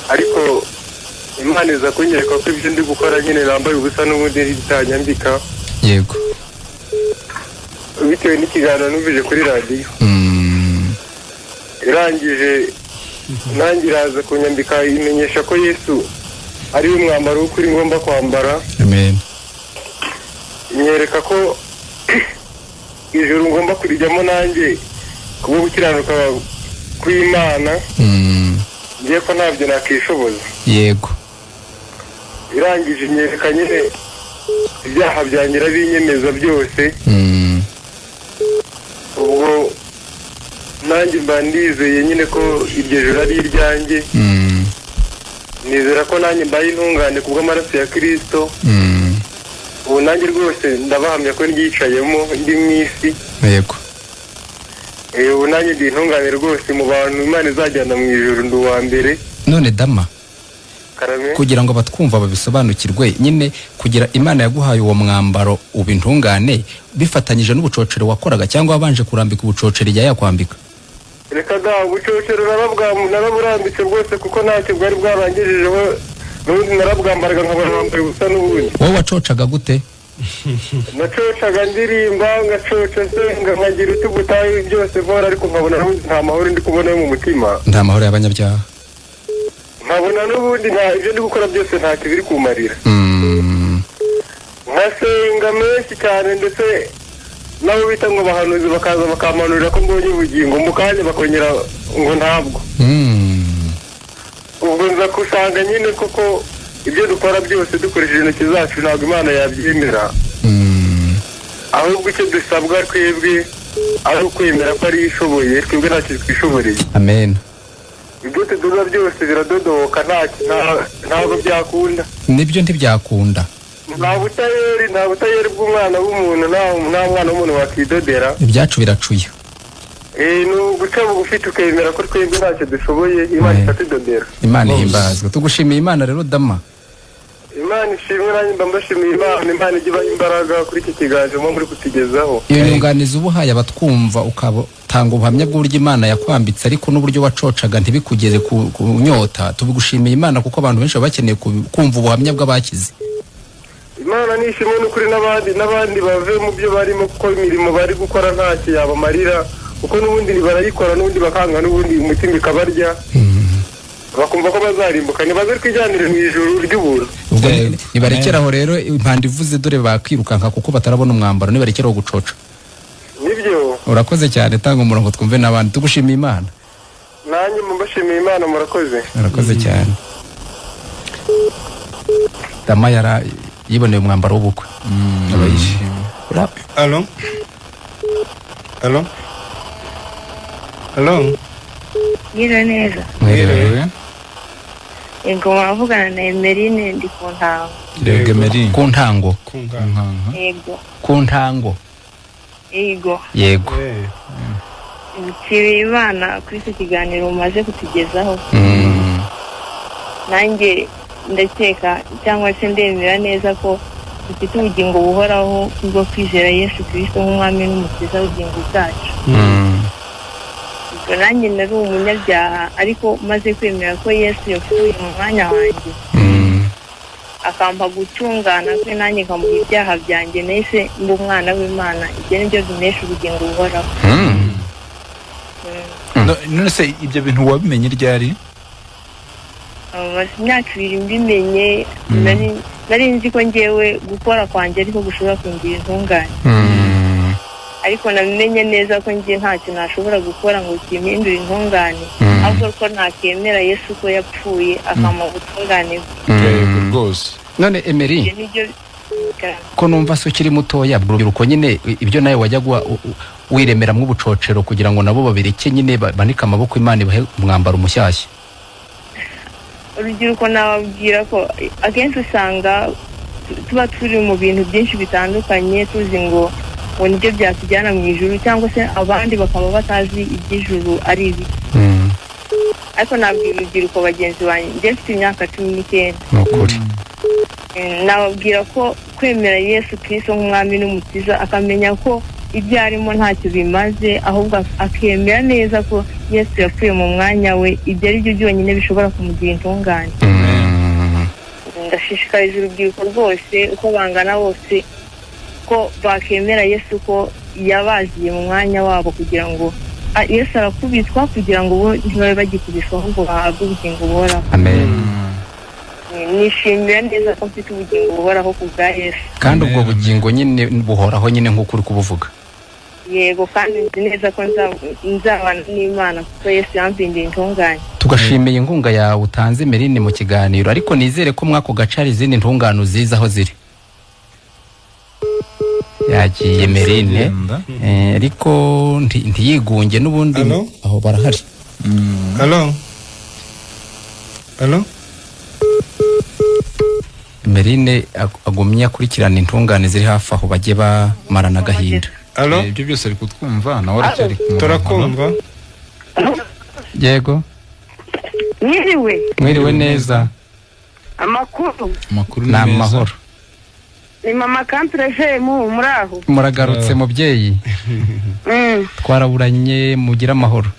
Ariko Imana iza kunyereka ko ibyo ndi gukora nyine nambaye ubusa n'ubundi bitanyambika. Bitewe n'ikiganiro numvise kuri radiyo. Irangije nanjye iraza kunyambika, imenyesha ko Yesu ari we mwambaro w'ukuri ngomba kwambara. Amen. Inyereka ko ijuru ngomba kurijyamo nanjye kubwo gukiranuka kw'Imana. Ngiye ko ntabyo nakishoboza. Irangije inyereka nyine ibyaha byanjye, irabinyemeza byose. Ubwo nanjye mba ndizeye nyine ko iryo juru ari iryanjye. Nizera ko nanjye mbaye intungane kubw'amaraso ya Kristo. Ubu nanjye rwose ndabahamya ko ryicayemo ndi mu isi. Ubu nanjye ndi intungane rwose, mu bantu Imana izajyana mu ijuru ndi uwa mbere. None Dama, Karame. kugira ngo abatwumva babisobanukirwe nyine, kugira Imana yaguhaye uwo mwambaro uba intungane bifatanyije n'ubucocero wakoraga, cyangwa wabanje kurambika ubucocero ijya yakwambika? Reka da, ubucocero naraburambitse bwose, kuko ntacyo bwari bwarangejejeho, n'ubundi narabwambaraga nkabona wambaye ubusa n'ubundi. Wowe wacocaga gute? Nacocaga ndirimba, ngacoca nsenga, nkagira utubutayu byose vora, ariko nkabona n'ubundi nta mahoro ndi kubona yo mu mutima. Nta mahoro y'abanyabyaha. Nkabona n'ubundi nta ibyo ndi gukora byose ntacyo biri kumarira. Nkasenga menshi cyane, ndetse nabo bita ngo bahanuzi bakaza bakampanurira ko mbonye ubugingo, mu kanya bakongera ngo ntabwo. Ubwo nza gusanga nyine koko ibyo dukora byose dukoresheje intoki zacu ntabwo Imana yabyemera. Ahubwo icyo dusabwa twebwe ari ukwemera ko ariyo ishoboye, twebwe ntacyo twishoboreye. Amen. Ibyo tuduza byose biradodoka, ntabwo byakunda. Nibyo, ntibyakunda. Nta butayeri, nta butayeri bw'umwana w'umuntu, nta mwana w'umuntu wakidodera. Ibyacu biracuye. Ni uguca bugufi tukemera ko twebwe ntacyo dushoboye, Imana ikatudodera. Imana ihimbazwe. Tugushimiye Imana rero, Dama. Imana ishimwe, nanjye mba mbashimiye Imana, Imana ijye ibaha imbaraga kuri iki kiganiro muba muri kutugezaho. Iyo nyunganizi uba uhaye abatwumva, ukatanga ubuhamya bw'uburyo Imana yakwambitse ariko n'uburyo wacocaga ntibikugeze ku nyota, tubigushimiye Imana kuko abantu benshi baba bakeneye kumva ubuhamya bw'abakize. Imana nishimwe n'ukuri, n'abandi bave mu byo barimo, kuko imirimo bari gukora ntacyo yabamarira, kuko n'ubundi barayikora n'ubundi bakanga, n'ubundi umutima ikabarya, bakumva ko bazarimbuka. Nibaze twijyanire mu ijuru ry'ubuntu. Ubwo nibarekeraho rero, impanda ivuze dore bakirukanka kuko batarabona umwambaro, nibarekeraho gucoca. Nibyo. Urakoze cyane, tanga umurongo twumve n'abandi. Tugushimiye Imana. Nanjye mbashimiye Imana, murakoze. Urakoze cyane. Dama yara yiboneye umwambaro w'ubukwe. Abayishimiye. Allo? Allo? Allo? Mwiriwe neza. Mwiriwe. Yego, muravugana na Emeline, ndi ku ntango. Yego Emeline. Ku ntango. Yego. Ku ntango. Yego. Yego. Nshimiye Imana kuri iki kiganiro mumaze kutugezaho. Nanjye ndakeka cyangwa se ndemera neza ko dufite ubugingo buhoraho kubwo kwizera Yesu Kristo nk'umwami n'umukiza w'ubugingo bwacu. Ubwo nanjye nari umunyabyaha, ariko maze kwemera ko Yesu yapfuye mu mwanya wanjye, akampa gutungana kwe, nanjye nkamuha ibyaha byanjye, nahise mba umwana w'Imana. Ibyo nibyo bimpesha ubugingo buhoraho. None se ibyo bintu wabimenye ryari? Maze imyaka 2 mbimenye. Nari nzi ko ngewe gukora kwanjye ariko gushobora kungira intungane, ariko namenye neza ko ngiye ntacyo nashobora gukora ngo kimpindure intungane, ahubwo ko ntakemera Yesu ko yapfuye akampa ubutungane bwe. Rwose. None Emery, ko numva se ukiri mutoya, urubyiruko nyine ibyo nawe wajya wiremeramo ubucocero kugira ngo nabo babireke nyine banike amaboko Imana ibahe umwambaro mushyashya. Urubyiruko nababwira ko akenshi usanga tuba turi mu bintu byinshi bitandukanye, tuzi ngo nibyo byatujyana mu ijuru, cyangwa se abandi bakaba batazi iby'ijuru ari ibi. Ariko nabwira urubyiruko bagenzi banjye, njye mfite imyaka 19. Ni ukuri. Nababwira ko kwemera Yesu Kristo nk'umwami n'umukiza, akamenya ko ibyo arimo ntacyo bimaze, ahubwo akemera neza ko Yesu yapfuye mu mwanya we, ibyo ari byo byonyine bishobora kumugira intungane. Ndashishikariza urubyiruko rwose uko bangana bose ko bakemera Yesu ko yabaziye mu mwanya wabo, kugira ngo Yesu arakubitwa kugira ngo bo ntibabe bagikubiswa, ahubwo bahabwe ubugingo buhoraho. Amen. Nishimira neza ko mfite ubugingo buhoraho ku bwa Yesu. Kandi ubwo bugingo nyine buhoraho nyine nk'uko uri kubuvuga. Yego, kandi nzi neza ko nzabana n'Imana kuko Yesu yampinduye intungane. Tugashimiye inkunga yawe utanze Emeline mu kiganiro, ariko nizere ko mwako gace hari izindi ntungano ziza aho ziri. Yagiye Emeline, ariko ntiyigunge n'ubundi aho barahari. Allo? Allo? Emeline agumye akurikirana intungane ziri hafi aho bajye bamarana agahinda. Allo? Ibyo byose ari kutwumva, nawe aracyari ku murongo. Turakumva. Yego. Mwiriwe. Mwiriwe neza. Amakuru. Amakuru ni amahoro. Ni mama Kamprefemu muri aho. Muragarutse mubyeyi. Twaraburanye, mugira amahoro.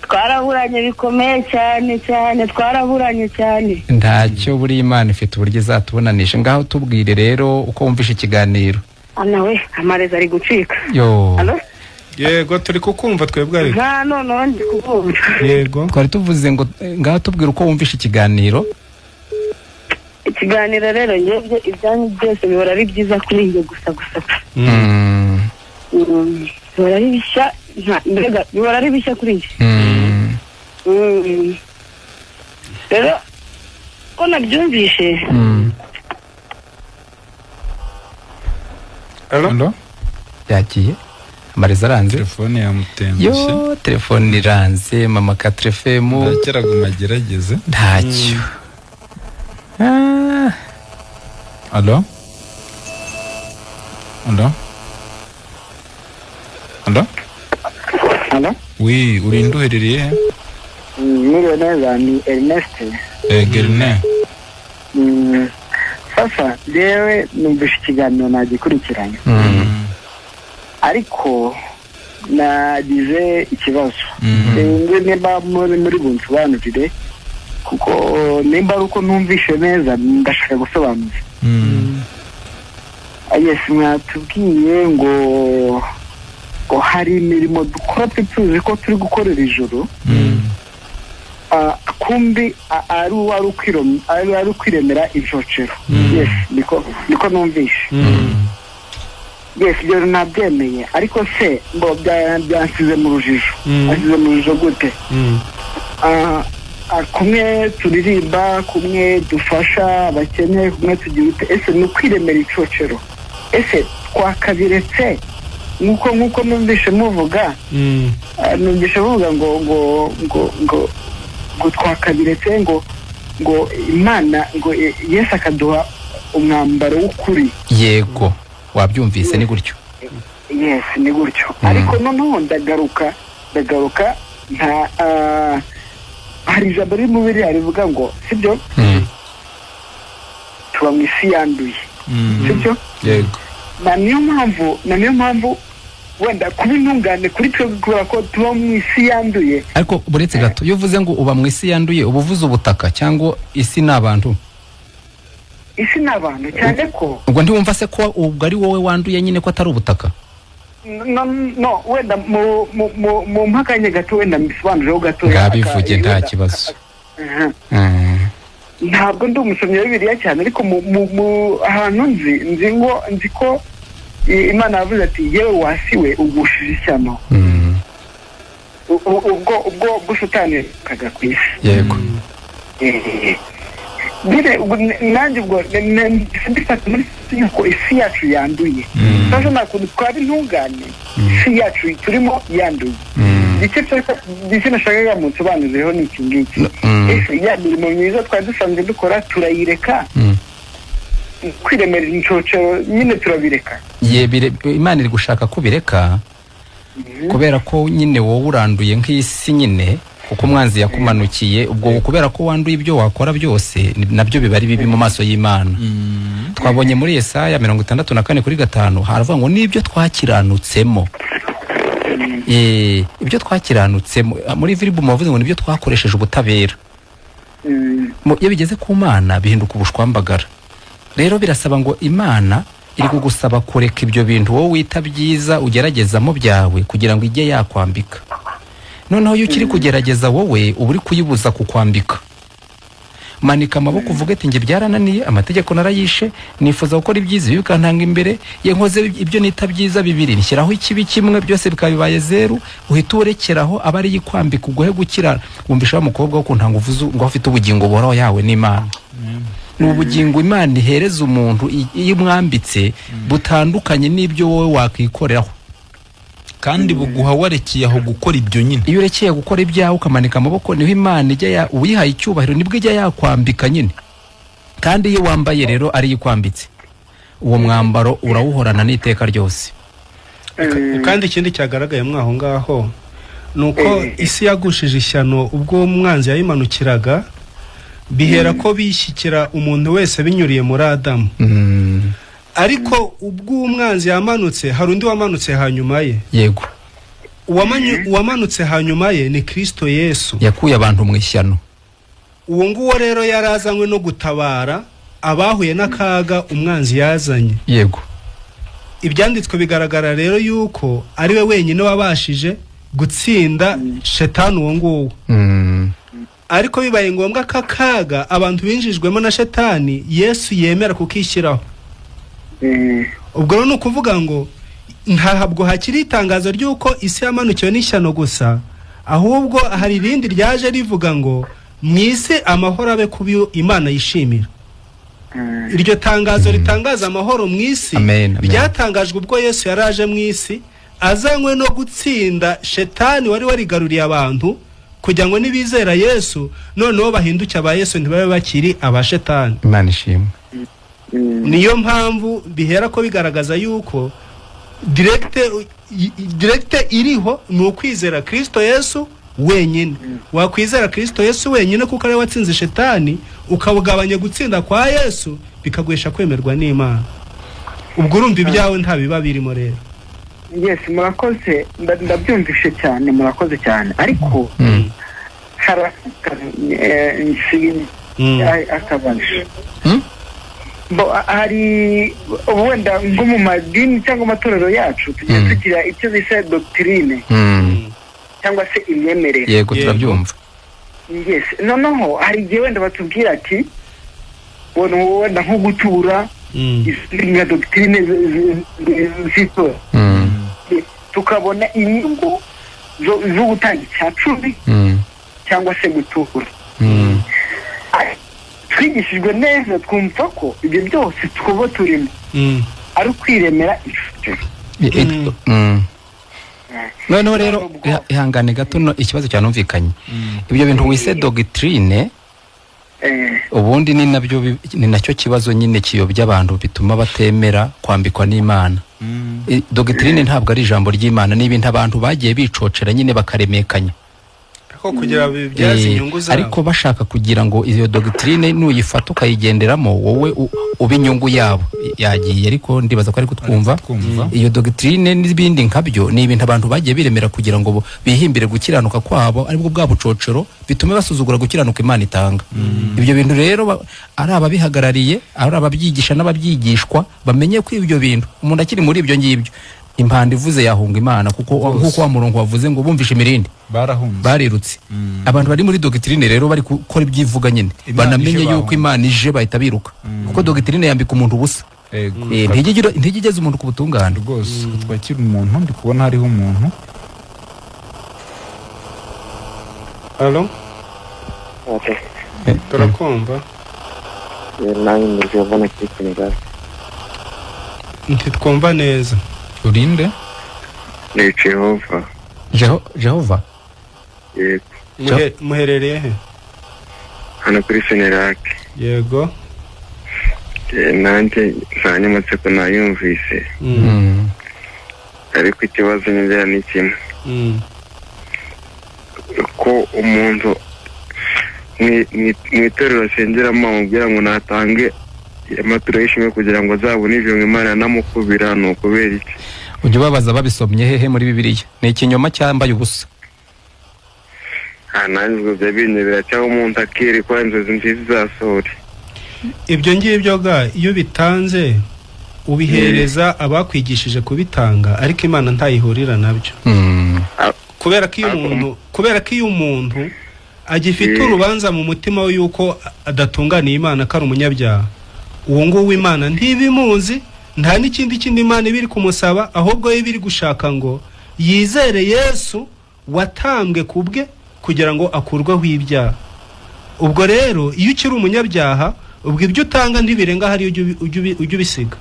Twaraburanye bikomeye cyane cyane, twaraburanye cyane. Ntacyo, buri Imana ifite uburyo izatubonanisha. Ngaho tubwire rero uko wumvishe ikiganiro. Nawe amareza ari gucika. Yo. Allo? Yego, turi kukumva twebwe ariko. Nta noneho ndi kubumva. Yego. Twari tuvuze ngo ngaho tubwire uko wumvishe ikiganiro. Ikiganiro rero ngebye ibyanyu byose bihora ari byiza kuri njye gusa gusa. Bihora ari bishya, mbega bihora ari bishya kuri njye. Rero ko nabyumvishe. Allo? Yagiye. Amareza aranze. Telefone yamutengushye. Yo, telefone iranze mama Katrefemu. Ndacyaraguma agerageze. Ntacyo. Allo? Allo? Allo? Allo? Oui, uri nduherereye? Mwiriwe neza, ni Ernest. Ernest. Sasa yewe numvishe ikiganiro nagikurikiranye, ariko nagize ikibazo. Nimba muri bunsobanurire, kuko nimba ari uko numvishe neza ndashaka gusobanuza. Yes, mwatubwiye ngo hari imirimo dukora tuzi ko turi gukorera ijuru, kumbi ari ukwiremera inshocero. Yes, niko numvishe. Yes, ibyo nabyemeye, ariko se ngo byansize mu rujijo. Asize mu rujijo gute? Kumwe turirimba, kumwe dufasha abakene, kumwe tugira ute, ese ni ukwiremera incocero? Ese twakabiretse? Nkuko numvishe muvuga, numvishe muvuga ngo ngo ngo ngo ngo twakabiretse, ngo ngo Imana, ngo Yesu akaduha umwambaro w'ukuri. Yego, wabyumvise, ni gutyo. Yes, ni gutyo. Ariko noneho ndagaruka nta hari ijambo riri mu Bibiliya rivuga ngo sibyo, tuba mu isi yanduye, sibyo? Yego. Na niyo mpamvu wenda kuba intungane kuri twe kubera ko tuba mu isi yanduye. Ariko buretse gato, iyo uvuze ngo uba mu isi yanduye, uba uvuze ubutaka cyangwa isi ni abantu? Isi ni abantu, cyane ko ubwo ntiwumva se ko ubwo ari wowe wanduye nyine, ko atari ubutaka? No, wenda mu mpakanye gato, wenda mbisobanureho gato. Ngabivuge nta kibazo. Ntabwo ndi umusomyi wa Bibiliya cyane, ariko mu ahantu nzi ko Imana yavuze ati yewe wasiwe ugushije ishyano. Ubwo Satani kaga ku isi. Yego. Bire nanjye ubwo ndifata muri yuko isi yacu yanduye. Sasa nta kuntu twaba intungane, isi yacu turimo yanduye. Igice nashakaga munsobanurireho ni iki ngiki: ese ya mirimo myiza twari dusanzwe dukora turayireka, kwiremera incocero nyine turabireka? Imana iri gushaka kubireka kubera ko nyine wowe uranduye nk'isi nyine, kuko umwanzi yakumanukiye. Ubwo kubera ko wanduye, ibyo wakora byose nabyo biba ari bibi mu maso y'Imana. Twabonye muri Yesaya 64:5 haravuga ngo nibyo twakiranutsemo. Ibyo twakiranutsemo muri Viribu bavuze ngo nibyo twakoresheje ubutabera. Iyo bigeze ku Mana bihinduka ubushwambagara. Rero birasaba ngo Imana iri kugusaba kureka ibyo bintu wowe wita byiza ugeragezamo byawe kugira ngo ijye yakwambika. Noneho iyo ukiri kugerageza wowe uba uri kuyibuza kukwambika. Manika amaboko uvuge ati njye byarananiye, amategeko narayishe, nifuza gukora ibyiza ibi bikantanga imbere, ye nkoze ibyo nita byiza bibiri nshyiraho ikibi kimwe, byose bikaba bibaye zeru. Uhita urekeraho aba ari yikwambika uguhe gukira. Wumvisha wa mukobwa wo kuntanga uvuze ngo afite ubugingo buhoraho yawe n'Imana. Ni ubugingo Imana ihereza umuntu iyo umwambitse, butandukanye n'ibyo wowe wakikoreraho, kandi buguha warekeye aho gukora ibyo nyine. Iyo urekeye gukora ibyawe ukamanika amaboko, niho Imana ijya uyihaye icyubahiro, nibwo ijya yakwambika nyine. Kandi iyo wambaye rero ari ikwambitse, uwo mwambaro urawuhorana n'iteka ryose. Kandi ikindi cyagaragaye mwaho ngaho ni uko isi yagushije ishyano ubwo umwanzi yayimanukiraga, bihera ko bishyikira umuntu wese binyuriye muri Adamu. Ariko ubwo umwanzi yamanutse, hari undi wamanutse hanyuma ye. Yego. Uwamanutse hanyuma ye ni Kristo Yesu, yakuye abantu mu ishyano. Uwo nguwo rero yarazanywe no gutabara abahuye n'akaga umwanzi yazanye. Yego. Ibyanditswe bigaragara rero yuko ari we wenyine wabashije gutsinda Shetani uwo nguwo. Ariko bibaye ngombwa ko akaga abantu binjijwemo na Shetani, Yesu yemera kukishyiraho. Ubwo rero ni ukuvuga ngo ntabwo hakiri itangazo ry'uko isi yamanukiwe n'ishyano gusa, ahubwo hari irindi ryaje rivuga ngo mu isi amahoro abe kubi Imana yishimira. Iryo tangazo ritangaza amahoro mu isi ryatangajwe ubwo Yesu yaraje mu isi azanywe no gutsinda Shetani wari warigaruriye abantu, kugira ngo nibizera Yesu noneho bahinduke aba Yesu, ntibabe bakiri aba Shetani. Imana ishimwe. Niyo mpamvu bihera ko bigaragaza yuko direkte iriho ni ukwizera Kristo Yesu wenyine. Wakwizera Kristo Yesu wenyine kuko ari we watsinze shetani, ukabugabanya gutsinda kwa Yesu bikaguhesha kwemerwa n'Imana. Ubwo urumva ibyawe nta biba birimo rero. Yes, murakoze, ndabyumvishe cyane, murakoze cyane. Ariko hari akabazo. Hari wenda nko mu madini cyangwa amatorero yacu tugiye tugira icyo bise doctrine cyangwa se imyemerere. Yego, turabyumva. Yes, noneho hari igihe wenda batubwira ati wenda nko gutura nka doctrine z'itora, tukabona inyungu zo gutanga 10% cyangwa se gutura. Twigishijwe neza twumva ko ibyo byose twuba turimo ari ukwiremera inshuti. Noneho rero ihangane gato, ikibazo cyanumvikanye. Ibyo bintu wise doctrine ubundi ni nabyo, ni nacyo kibazo nyine kiyobya abantu bituma batemera kwambikwa n'Imana. Doctrine ntabwo ari ijambo ry'Imana, ni ibintu abantu bagiye bicocera nyine bakaremekanya kugira bibyaze inyungu zabo, ariko bashaka kugira ngo iyo doctrine nuyifata ukayigenderamo wowe uba inyungu yabo yagiye. Ariko ndibaza ko ari kutwumva. Iyo doctrine n'ibindi nkabyo ni ibintu abantu bagiye biremera kugira ngo bihimbire gukiranuka kwabo, aribwo bwa bucocero bitume basuzugura gukiranuka Imana itanga. Ibyo bintu rero ari ababihagarariye, ari ababyigisha n'ababyigishwa bamenye ko ibyo bintu umuntu akiri muri ibyo ngibyo impanda ivuze yahunga Imana, kuko nkuko wa murongo wavuze ngo bumvishe imirindi barahunze, barirutse. Abantu bari muri doctrine rero bari gukora ibyivuga nyine, banamenye yuko Imana ije bahita biruka, kuko doctrine yambika umuntu ubusa. Ntigigeze umuntu ku butungane rwose. Twakira umuntu, ndi kubona hariho umuntu. Allo, turakumva. Ntitwumva neza. Urinde? Ni Jehova. Jehova? Yego. Muherereye he? Hano kuri Senerake. Yego. Nanjye nsanganyamatsiko nayumvise. Ariko ikibazo nyine ni kimwe. Ko umuntu mu itorero asengeramo amubwira ngo natange amaturo y'ishimwe kugira ngo azabone ijuru, Imana namukubira, ni ukubera iki? Ujya ubabaza babisomye hehe muri Bibiliya? Ni ikinyoma cyambaye ubusa. Nanjye ubwo bya binyobera, cyangwa umuntu akirekwa inzozi nziza izasohore. Ibyo ngibyo ga iyo bitanze ubihereza abakwigishije kubitanga, ariko Imana ntayihurira nabyo. Kubera ko iyo umuntu agifite urubanza mu mutima we yuko adatunganiye Imana, ko ari umunyabyaha, uwo nguwo Imana ntibimuzi, nta n'ikindi kindi Imana ibiri kumusaba, ahubwo yo ibiri gushaka ngo yizere Yesu watambwe kubwe kugira ngo akurweho ibyaha. Ubwo rero iyo ukiri umunyabyaha, ubwo ibyo utanga ntibirenga hari ujya ubisiga.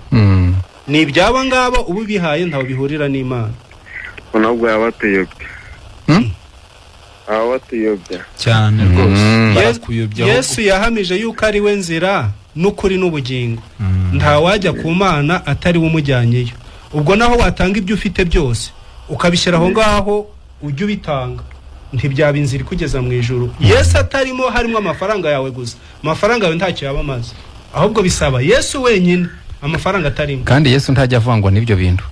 Ni ibyabo ngabo uba ubihaye, ntawe bihurira n'Imana. Nubwo yaba atuyobya. Aba batuyobya cyane rwose, barakuyobya. Yesu yahamije yuko ari we nzira n'ukuri n'ubugingo, nta wajya ku Mana atari we umujyanyeyo. Ubwo naho watanga ibyo ufite byose ukabishyira aho ngaho ujya ubitanga, ntibyaba inzira ikugeza mu ijuru. Yesu atarimo, harimo amafaranga yawe gusa, amafaranga yawe ntacyo yaba amaze, ahubwo bisaba Yesu wenyine, amafaranga atarimo. Kandi Yesu ntajya avangwa n'ibyo bintu.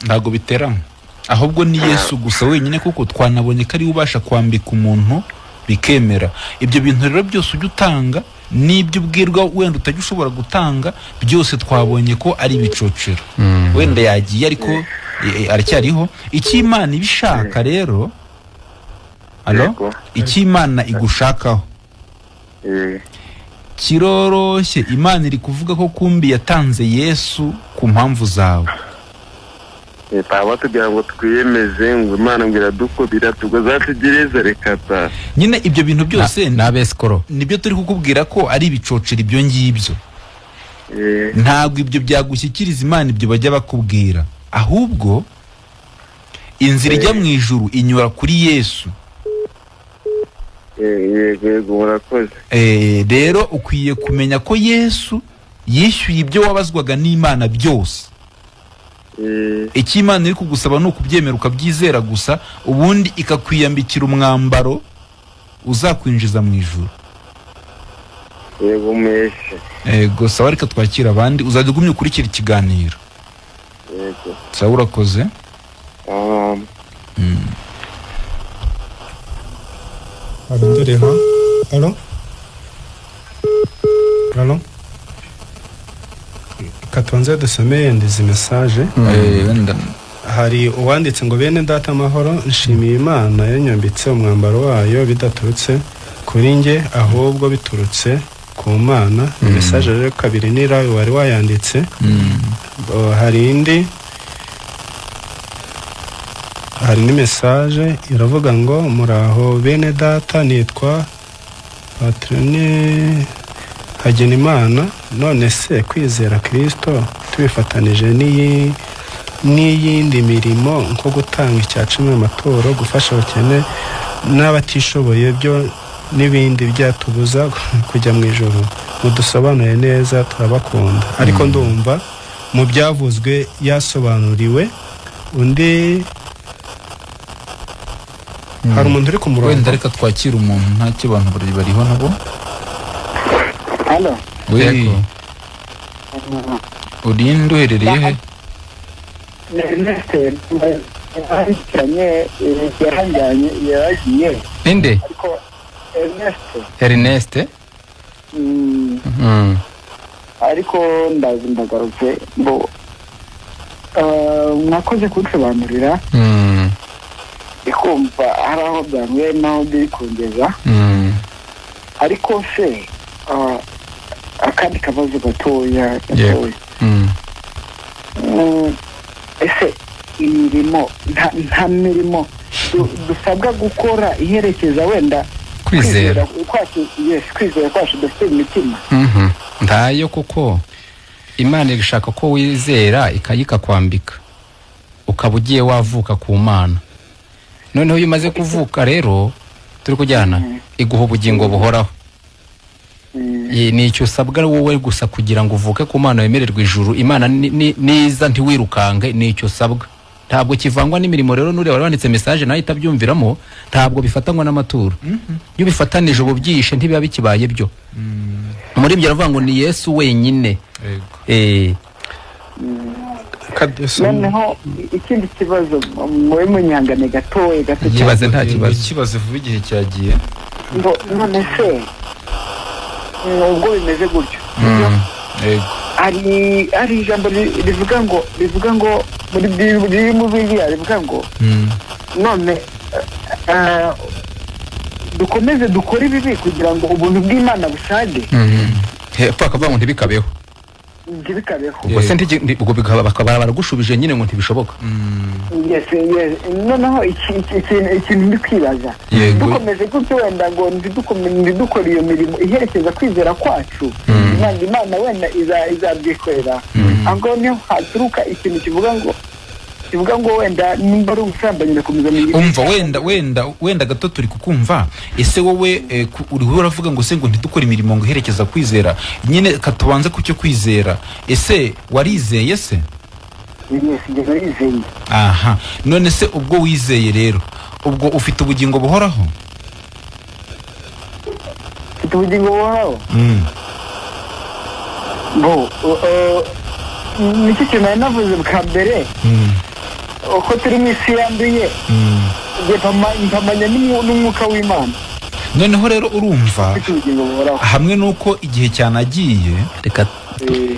Ntabwo biterana, ahubwo ni Yesu gusa wenyine, kuko twanabonye ko ari we ubasha kwambika umuntu bikemera. Ibyo bintu rero byose ujya utanga n'ibyo ubwirwa wenda utajya ushobora gutanga, byose twabonye ko ari ibicocero. Wenda yagiye ariko aracyariho. Icyo Imana ibishaka rero, icyo Imana igushakaho kiroroshye. Imana iri kuvuga ko kumbi yatanze Yesu ku mpamvu zawe. Batubwira ngo twiyemeze, ngo Imana ngo iradukubira tugazatugereza, reka ta. Nyine ibyo bintu byose n'abesikoro nibyo turi kukubwira ko ari ibicocero ibyo ngibyo. Ntabwo ibyo byagushyikiriza Imana ibyo bajya bakubwira, ahubwo inzira ijya mu ijuru inyura kuri Yesu. Yego, murakoze. Rero ukwiye kumenya ko Yesu yishyuye ibyo wabazwaga n'Imana byose. Icyo Imana iri kugusaba ni ukubyemera ukabyizera gusa, ubundi ikakwiyambikira umwambaro uzakwinjiza mu ijuru. Yego mwese. Yego, sawa, reka twakira abandi, uzajya ugumya ukurikira ikiganiro. Yego. Sawa, urakoze. Arondoriho. Alo? Alo? Katonze dusome yenda izi message. Hari uwanditse ngo bene data amahoro, nshimiye Imana yanyambitse umwambaro wayo bidaturutse kuri nge ahubwo biturutse ku Mana. Message rero kabiri ni rawe wari wayanditse. Hari indi, hari ni message iravuga ngo muraho bene data, nitwa Patrone Hagenimana, none se kwizera Kristo tubifatanije n'iyindi mirimo nko gutanga icya cumi, amaturo, gufasha abakene n'abatishoboye byo n'ibindi byatubuza kujya mu ijuru? Mudusobanure neza, turabakunda. Ariko ndumva mu byavuzwe yasobanuriwe. Undi hari umuntu uri ku murongo. Wenda reka twakira umuntu, ntacyo abantu bariho nabo. Halo. Yego. Urinde uherereye he? Ninde? Ernest. Ariko ndazi ndagarutse ngo mwakoze kunsobanurira. Ndikumva hari aho byanguye naho biri kungeza. Ariko se akandi kabazo gatoya. Ese imirimo nta mirimo dusabwa gukora iherekeza wenda kwizera kwacu? Yes, kwizera kwacu dufite imitima. Ntayo, kuko Imana irashaka ko wizera ikayikakwambika ukaba ugiye wavuka ku Mana. Noneho iyo umaze kuvuka rero turi kujyana iguha ubugingo buhoraho. Ni icyo usabwa wowe gusa kugira ngo uvuke ku Mana wemererwe ijuru. Imana niza ntiwirukange, ni icyo usabwa. Ntabwo kivangwa n'imirimo. Rero nureba wanditse message nayo itabyumviramo, ntabwo bifatanywa n'amaturo. Iyo bifatanije ubu byishe ntibiba bikibaye byo. Muri ibyo aravuga ngo ni Yesu wenyine. Noneho ikindi kibazo muri munyangane gatoya gato kibaze, nta kibazo, kibaze vuba igihe cyagiye. Ngo none se ubwo bimeze gutyo, hari ijambo rivuga ngo muri Bibiliya rivuga ngo none dukomeze dukore ibibi kugira ngo ubuntu bw'Imana busage. Hepfo akavuga ngo ntibikabeho. Ubwo se ubwo bakaba baragushubije nyine ngo ntibishoboka. Yes. Noneho ikintu ndi kwibaza, dukomeje gutyo wenda ngo ntidukore iyo mirimo iherekeza kwizera kwacu, Imana wenda izabyikorera. Ahubwo niho haturuka ikintu kivuga ngo wenda nimba ari ubusambanyi ndakomeza mu. Umva wenda gato turi kukumva. Ese wowe uri uravuga ngo se ngo ntidukore imirimo ngo iherekeza kwizera, nyine katubanze ku cyo kwizera. Ese warizeye se? Yes, njye narizeye. Aha, none se ubwo wizeye rero ubwo ufite ubugingo buhoraho? Ufite ubugingo buhoraho? Bo nicyo kintu nari navuze bwa mbere, uko turi mu isi yanduye, mpamanya n'umwuka w'Imana. Noneho rero urumva hamwe n'uko igihe cyanagiye, reka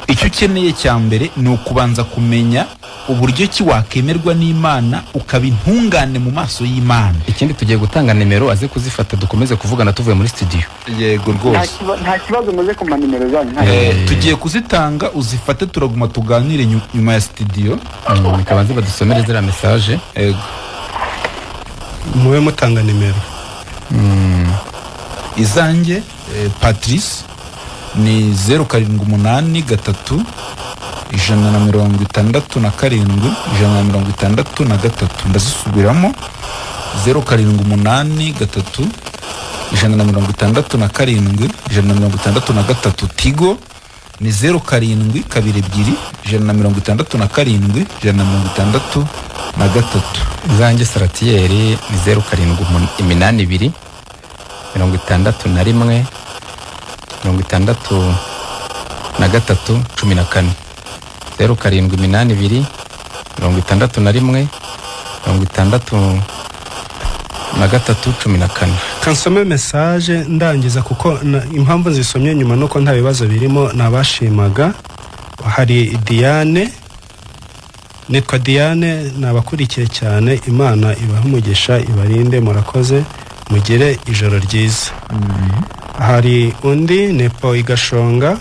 icyo ukeneye cya mbere ni ukubanza kumenya uburyo ki wakemerwa n'Imana ukaba intungane mu maso y'Imana. Ikindi tugiye gutanga nimero aze kuzifata dukomeze kuvugana tuvuye muri studio. Yego rwose, nta kibazo muze kuma nimero zanyu. Tugiye kuzitanga uzifate, turaguma tuganire nyuma ya studio. Bikabanze badusomere zira message. Yego, mube mutanga nimero. Izanjye Patrice ni 0783 167 163. Ndazisubiramo 0783 167 163. Tigo Ni 0722 167 163. Izanjye Saratiyeri ni 0782 61 63 14. 0782 61 63 14. Kansome message ndangiza kuko impamvu nzisomye nyuma nuko nta bibazo birimo nabashimaga. Hari Diane, nitwa Diane, nabakurikiye cyane, Imana ibahe umugisha ibarinde, murakoze, mugire ijoro ryiza. Hari undi Nepo Igashonga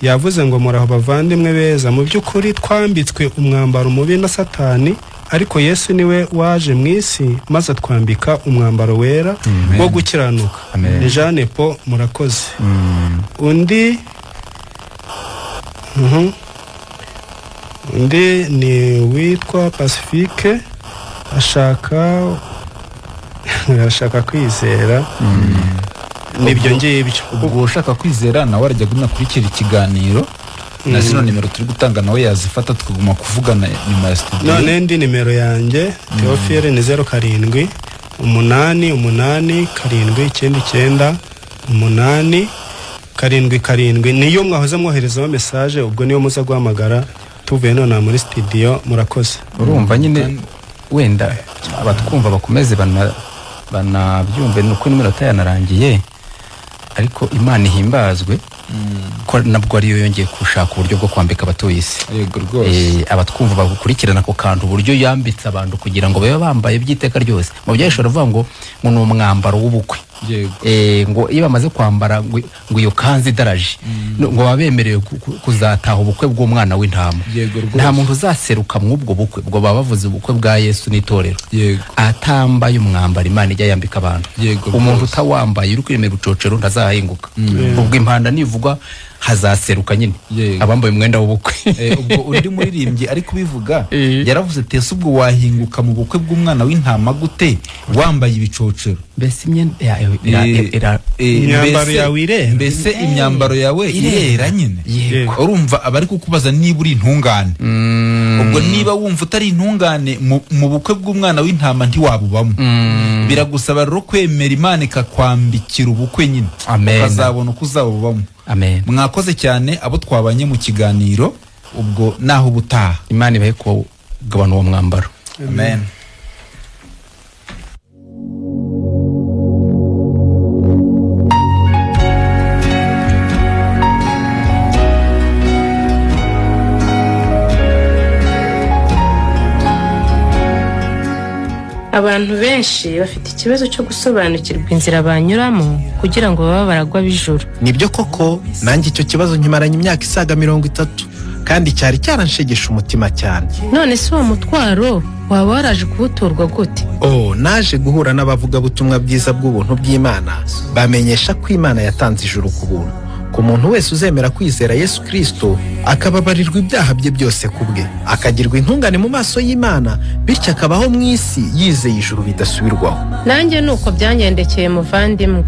yavuze ngo muraho bavandimwe beza, mu by'ukuri twambitswe umwambaro mubi na Satani, ariko Yesu niwe waje mu isi maze atwambika umwambaro wera wo gukiranuka. Ni Jeanne Paul, murakoze. Undi undi ni witwa Pacifique, ashaka kwizera. Nibyo ngibyo. Ubwo ushaka kwizera nawe arajya gumya kurikira ikiganiro, na zino nimero turi gutanga nawe yazifata, tukaguma kuvugana nyuma ya studio. None ndi nimero yanjye Theophile ni 07 8 8 7 9 8 7 7, niyo mwahoze mwoherezaho message, ubwo niyo muza guhamagara tuvuye none muri studio. Murakoze. Urumva nyine wenda abatwumva bakomeze banabyumve nuko nimero yanarangiye, ariko Imana ihimbazwe ko nabwo ariyo yongeye gushaka uburyo bwo kwambika abatuye isi. Yego rwose. Abatwumva bagukurikirana ako kantu, uburyo yambitse abantu kugira ngo babe bambaye by'iteka ryose. Mu byahishura avuga ngo ni umwambaro w'ubukwe. Ngo iyo bamaze kwambara ngo iyo kanzu idaraje, ngo baba bemerewe kuzataha ubukwe bw'umwana w'intama. Nta muntu uzaseruka mw'ubwo bukwe, ubwo baba bavuze ubukwe bwa Yesu n'itorero, atambaye umwambaro Imana ijya yambika abantu. Umuntu utawambaye uri kwiremera ubucocero ntazahinguka. Ubwo impanda nivugwa hazaseruka nyine abambaye umwenda w'ubukwe. Ubwo undi muririmbyi ari kubivuga yaravuze ati ese ubwo wahinguka mu bukwe bw'umwana w'intama gute wambaye ibicocero? Mbese imyenda imyambaro yawe irera, mbese imyambaro yawe irera nyine. Urumva abari kukubaza niba uri intungane. Ubwo niba wumva utari intungane mu bukwe bw'umwana w'intama ntiwabubamo. Biragusaba rero kwemera Imana ikakwambikira ubukwe nyine, ukazabona uko uzabubamo. Amen. Mwakoze cyane abo twabanye mu kiganiro, ubwo naho ubutaha Imana ibahe kugabana uwo mwambaro. Amen. Abantu benshi bafite ikibazo cyo gusobanukirwa inzira banyuramo kugira ngo babe baragwa b'ijuru. Nibyo koko, nanjye icyo kibazo nkimaranye imyaka isaga 30, kandi cyari cyaranshegesha umutima cyane. None se uwo mutwaro waba waraje kuwuturwa gute? Naje guhura n'abavugabutumwa bwiza bw'ubuntu bw'Imana, bamenyesha ko Imana yatanze ijuru ku buntu ku muntu wese uzemera kwizera Yesu Kristo, akababarirwa ibyaha bye byose kubwe, akagirwa intungane mu maso y'Imana, bityo akabaho mu isi yizeye ijuru bidasubirwaho. Nanjye nuko byangendekeye muvandimwe.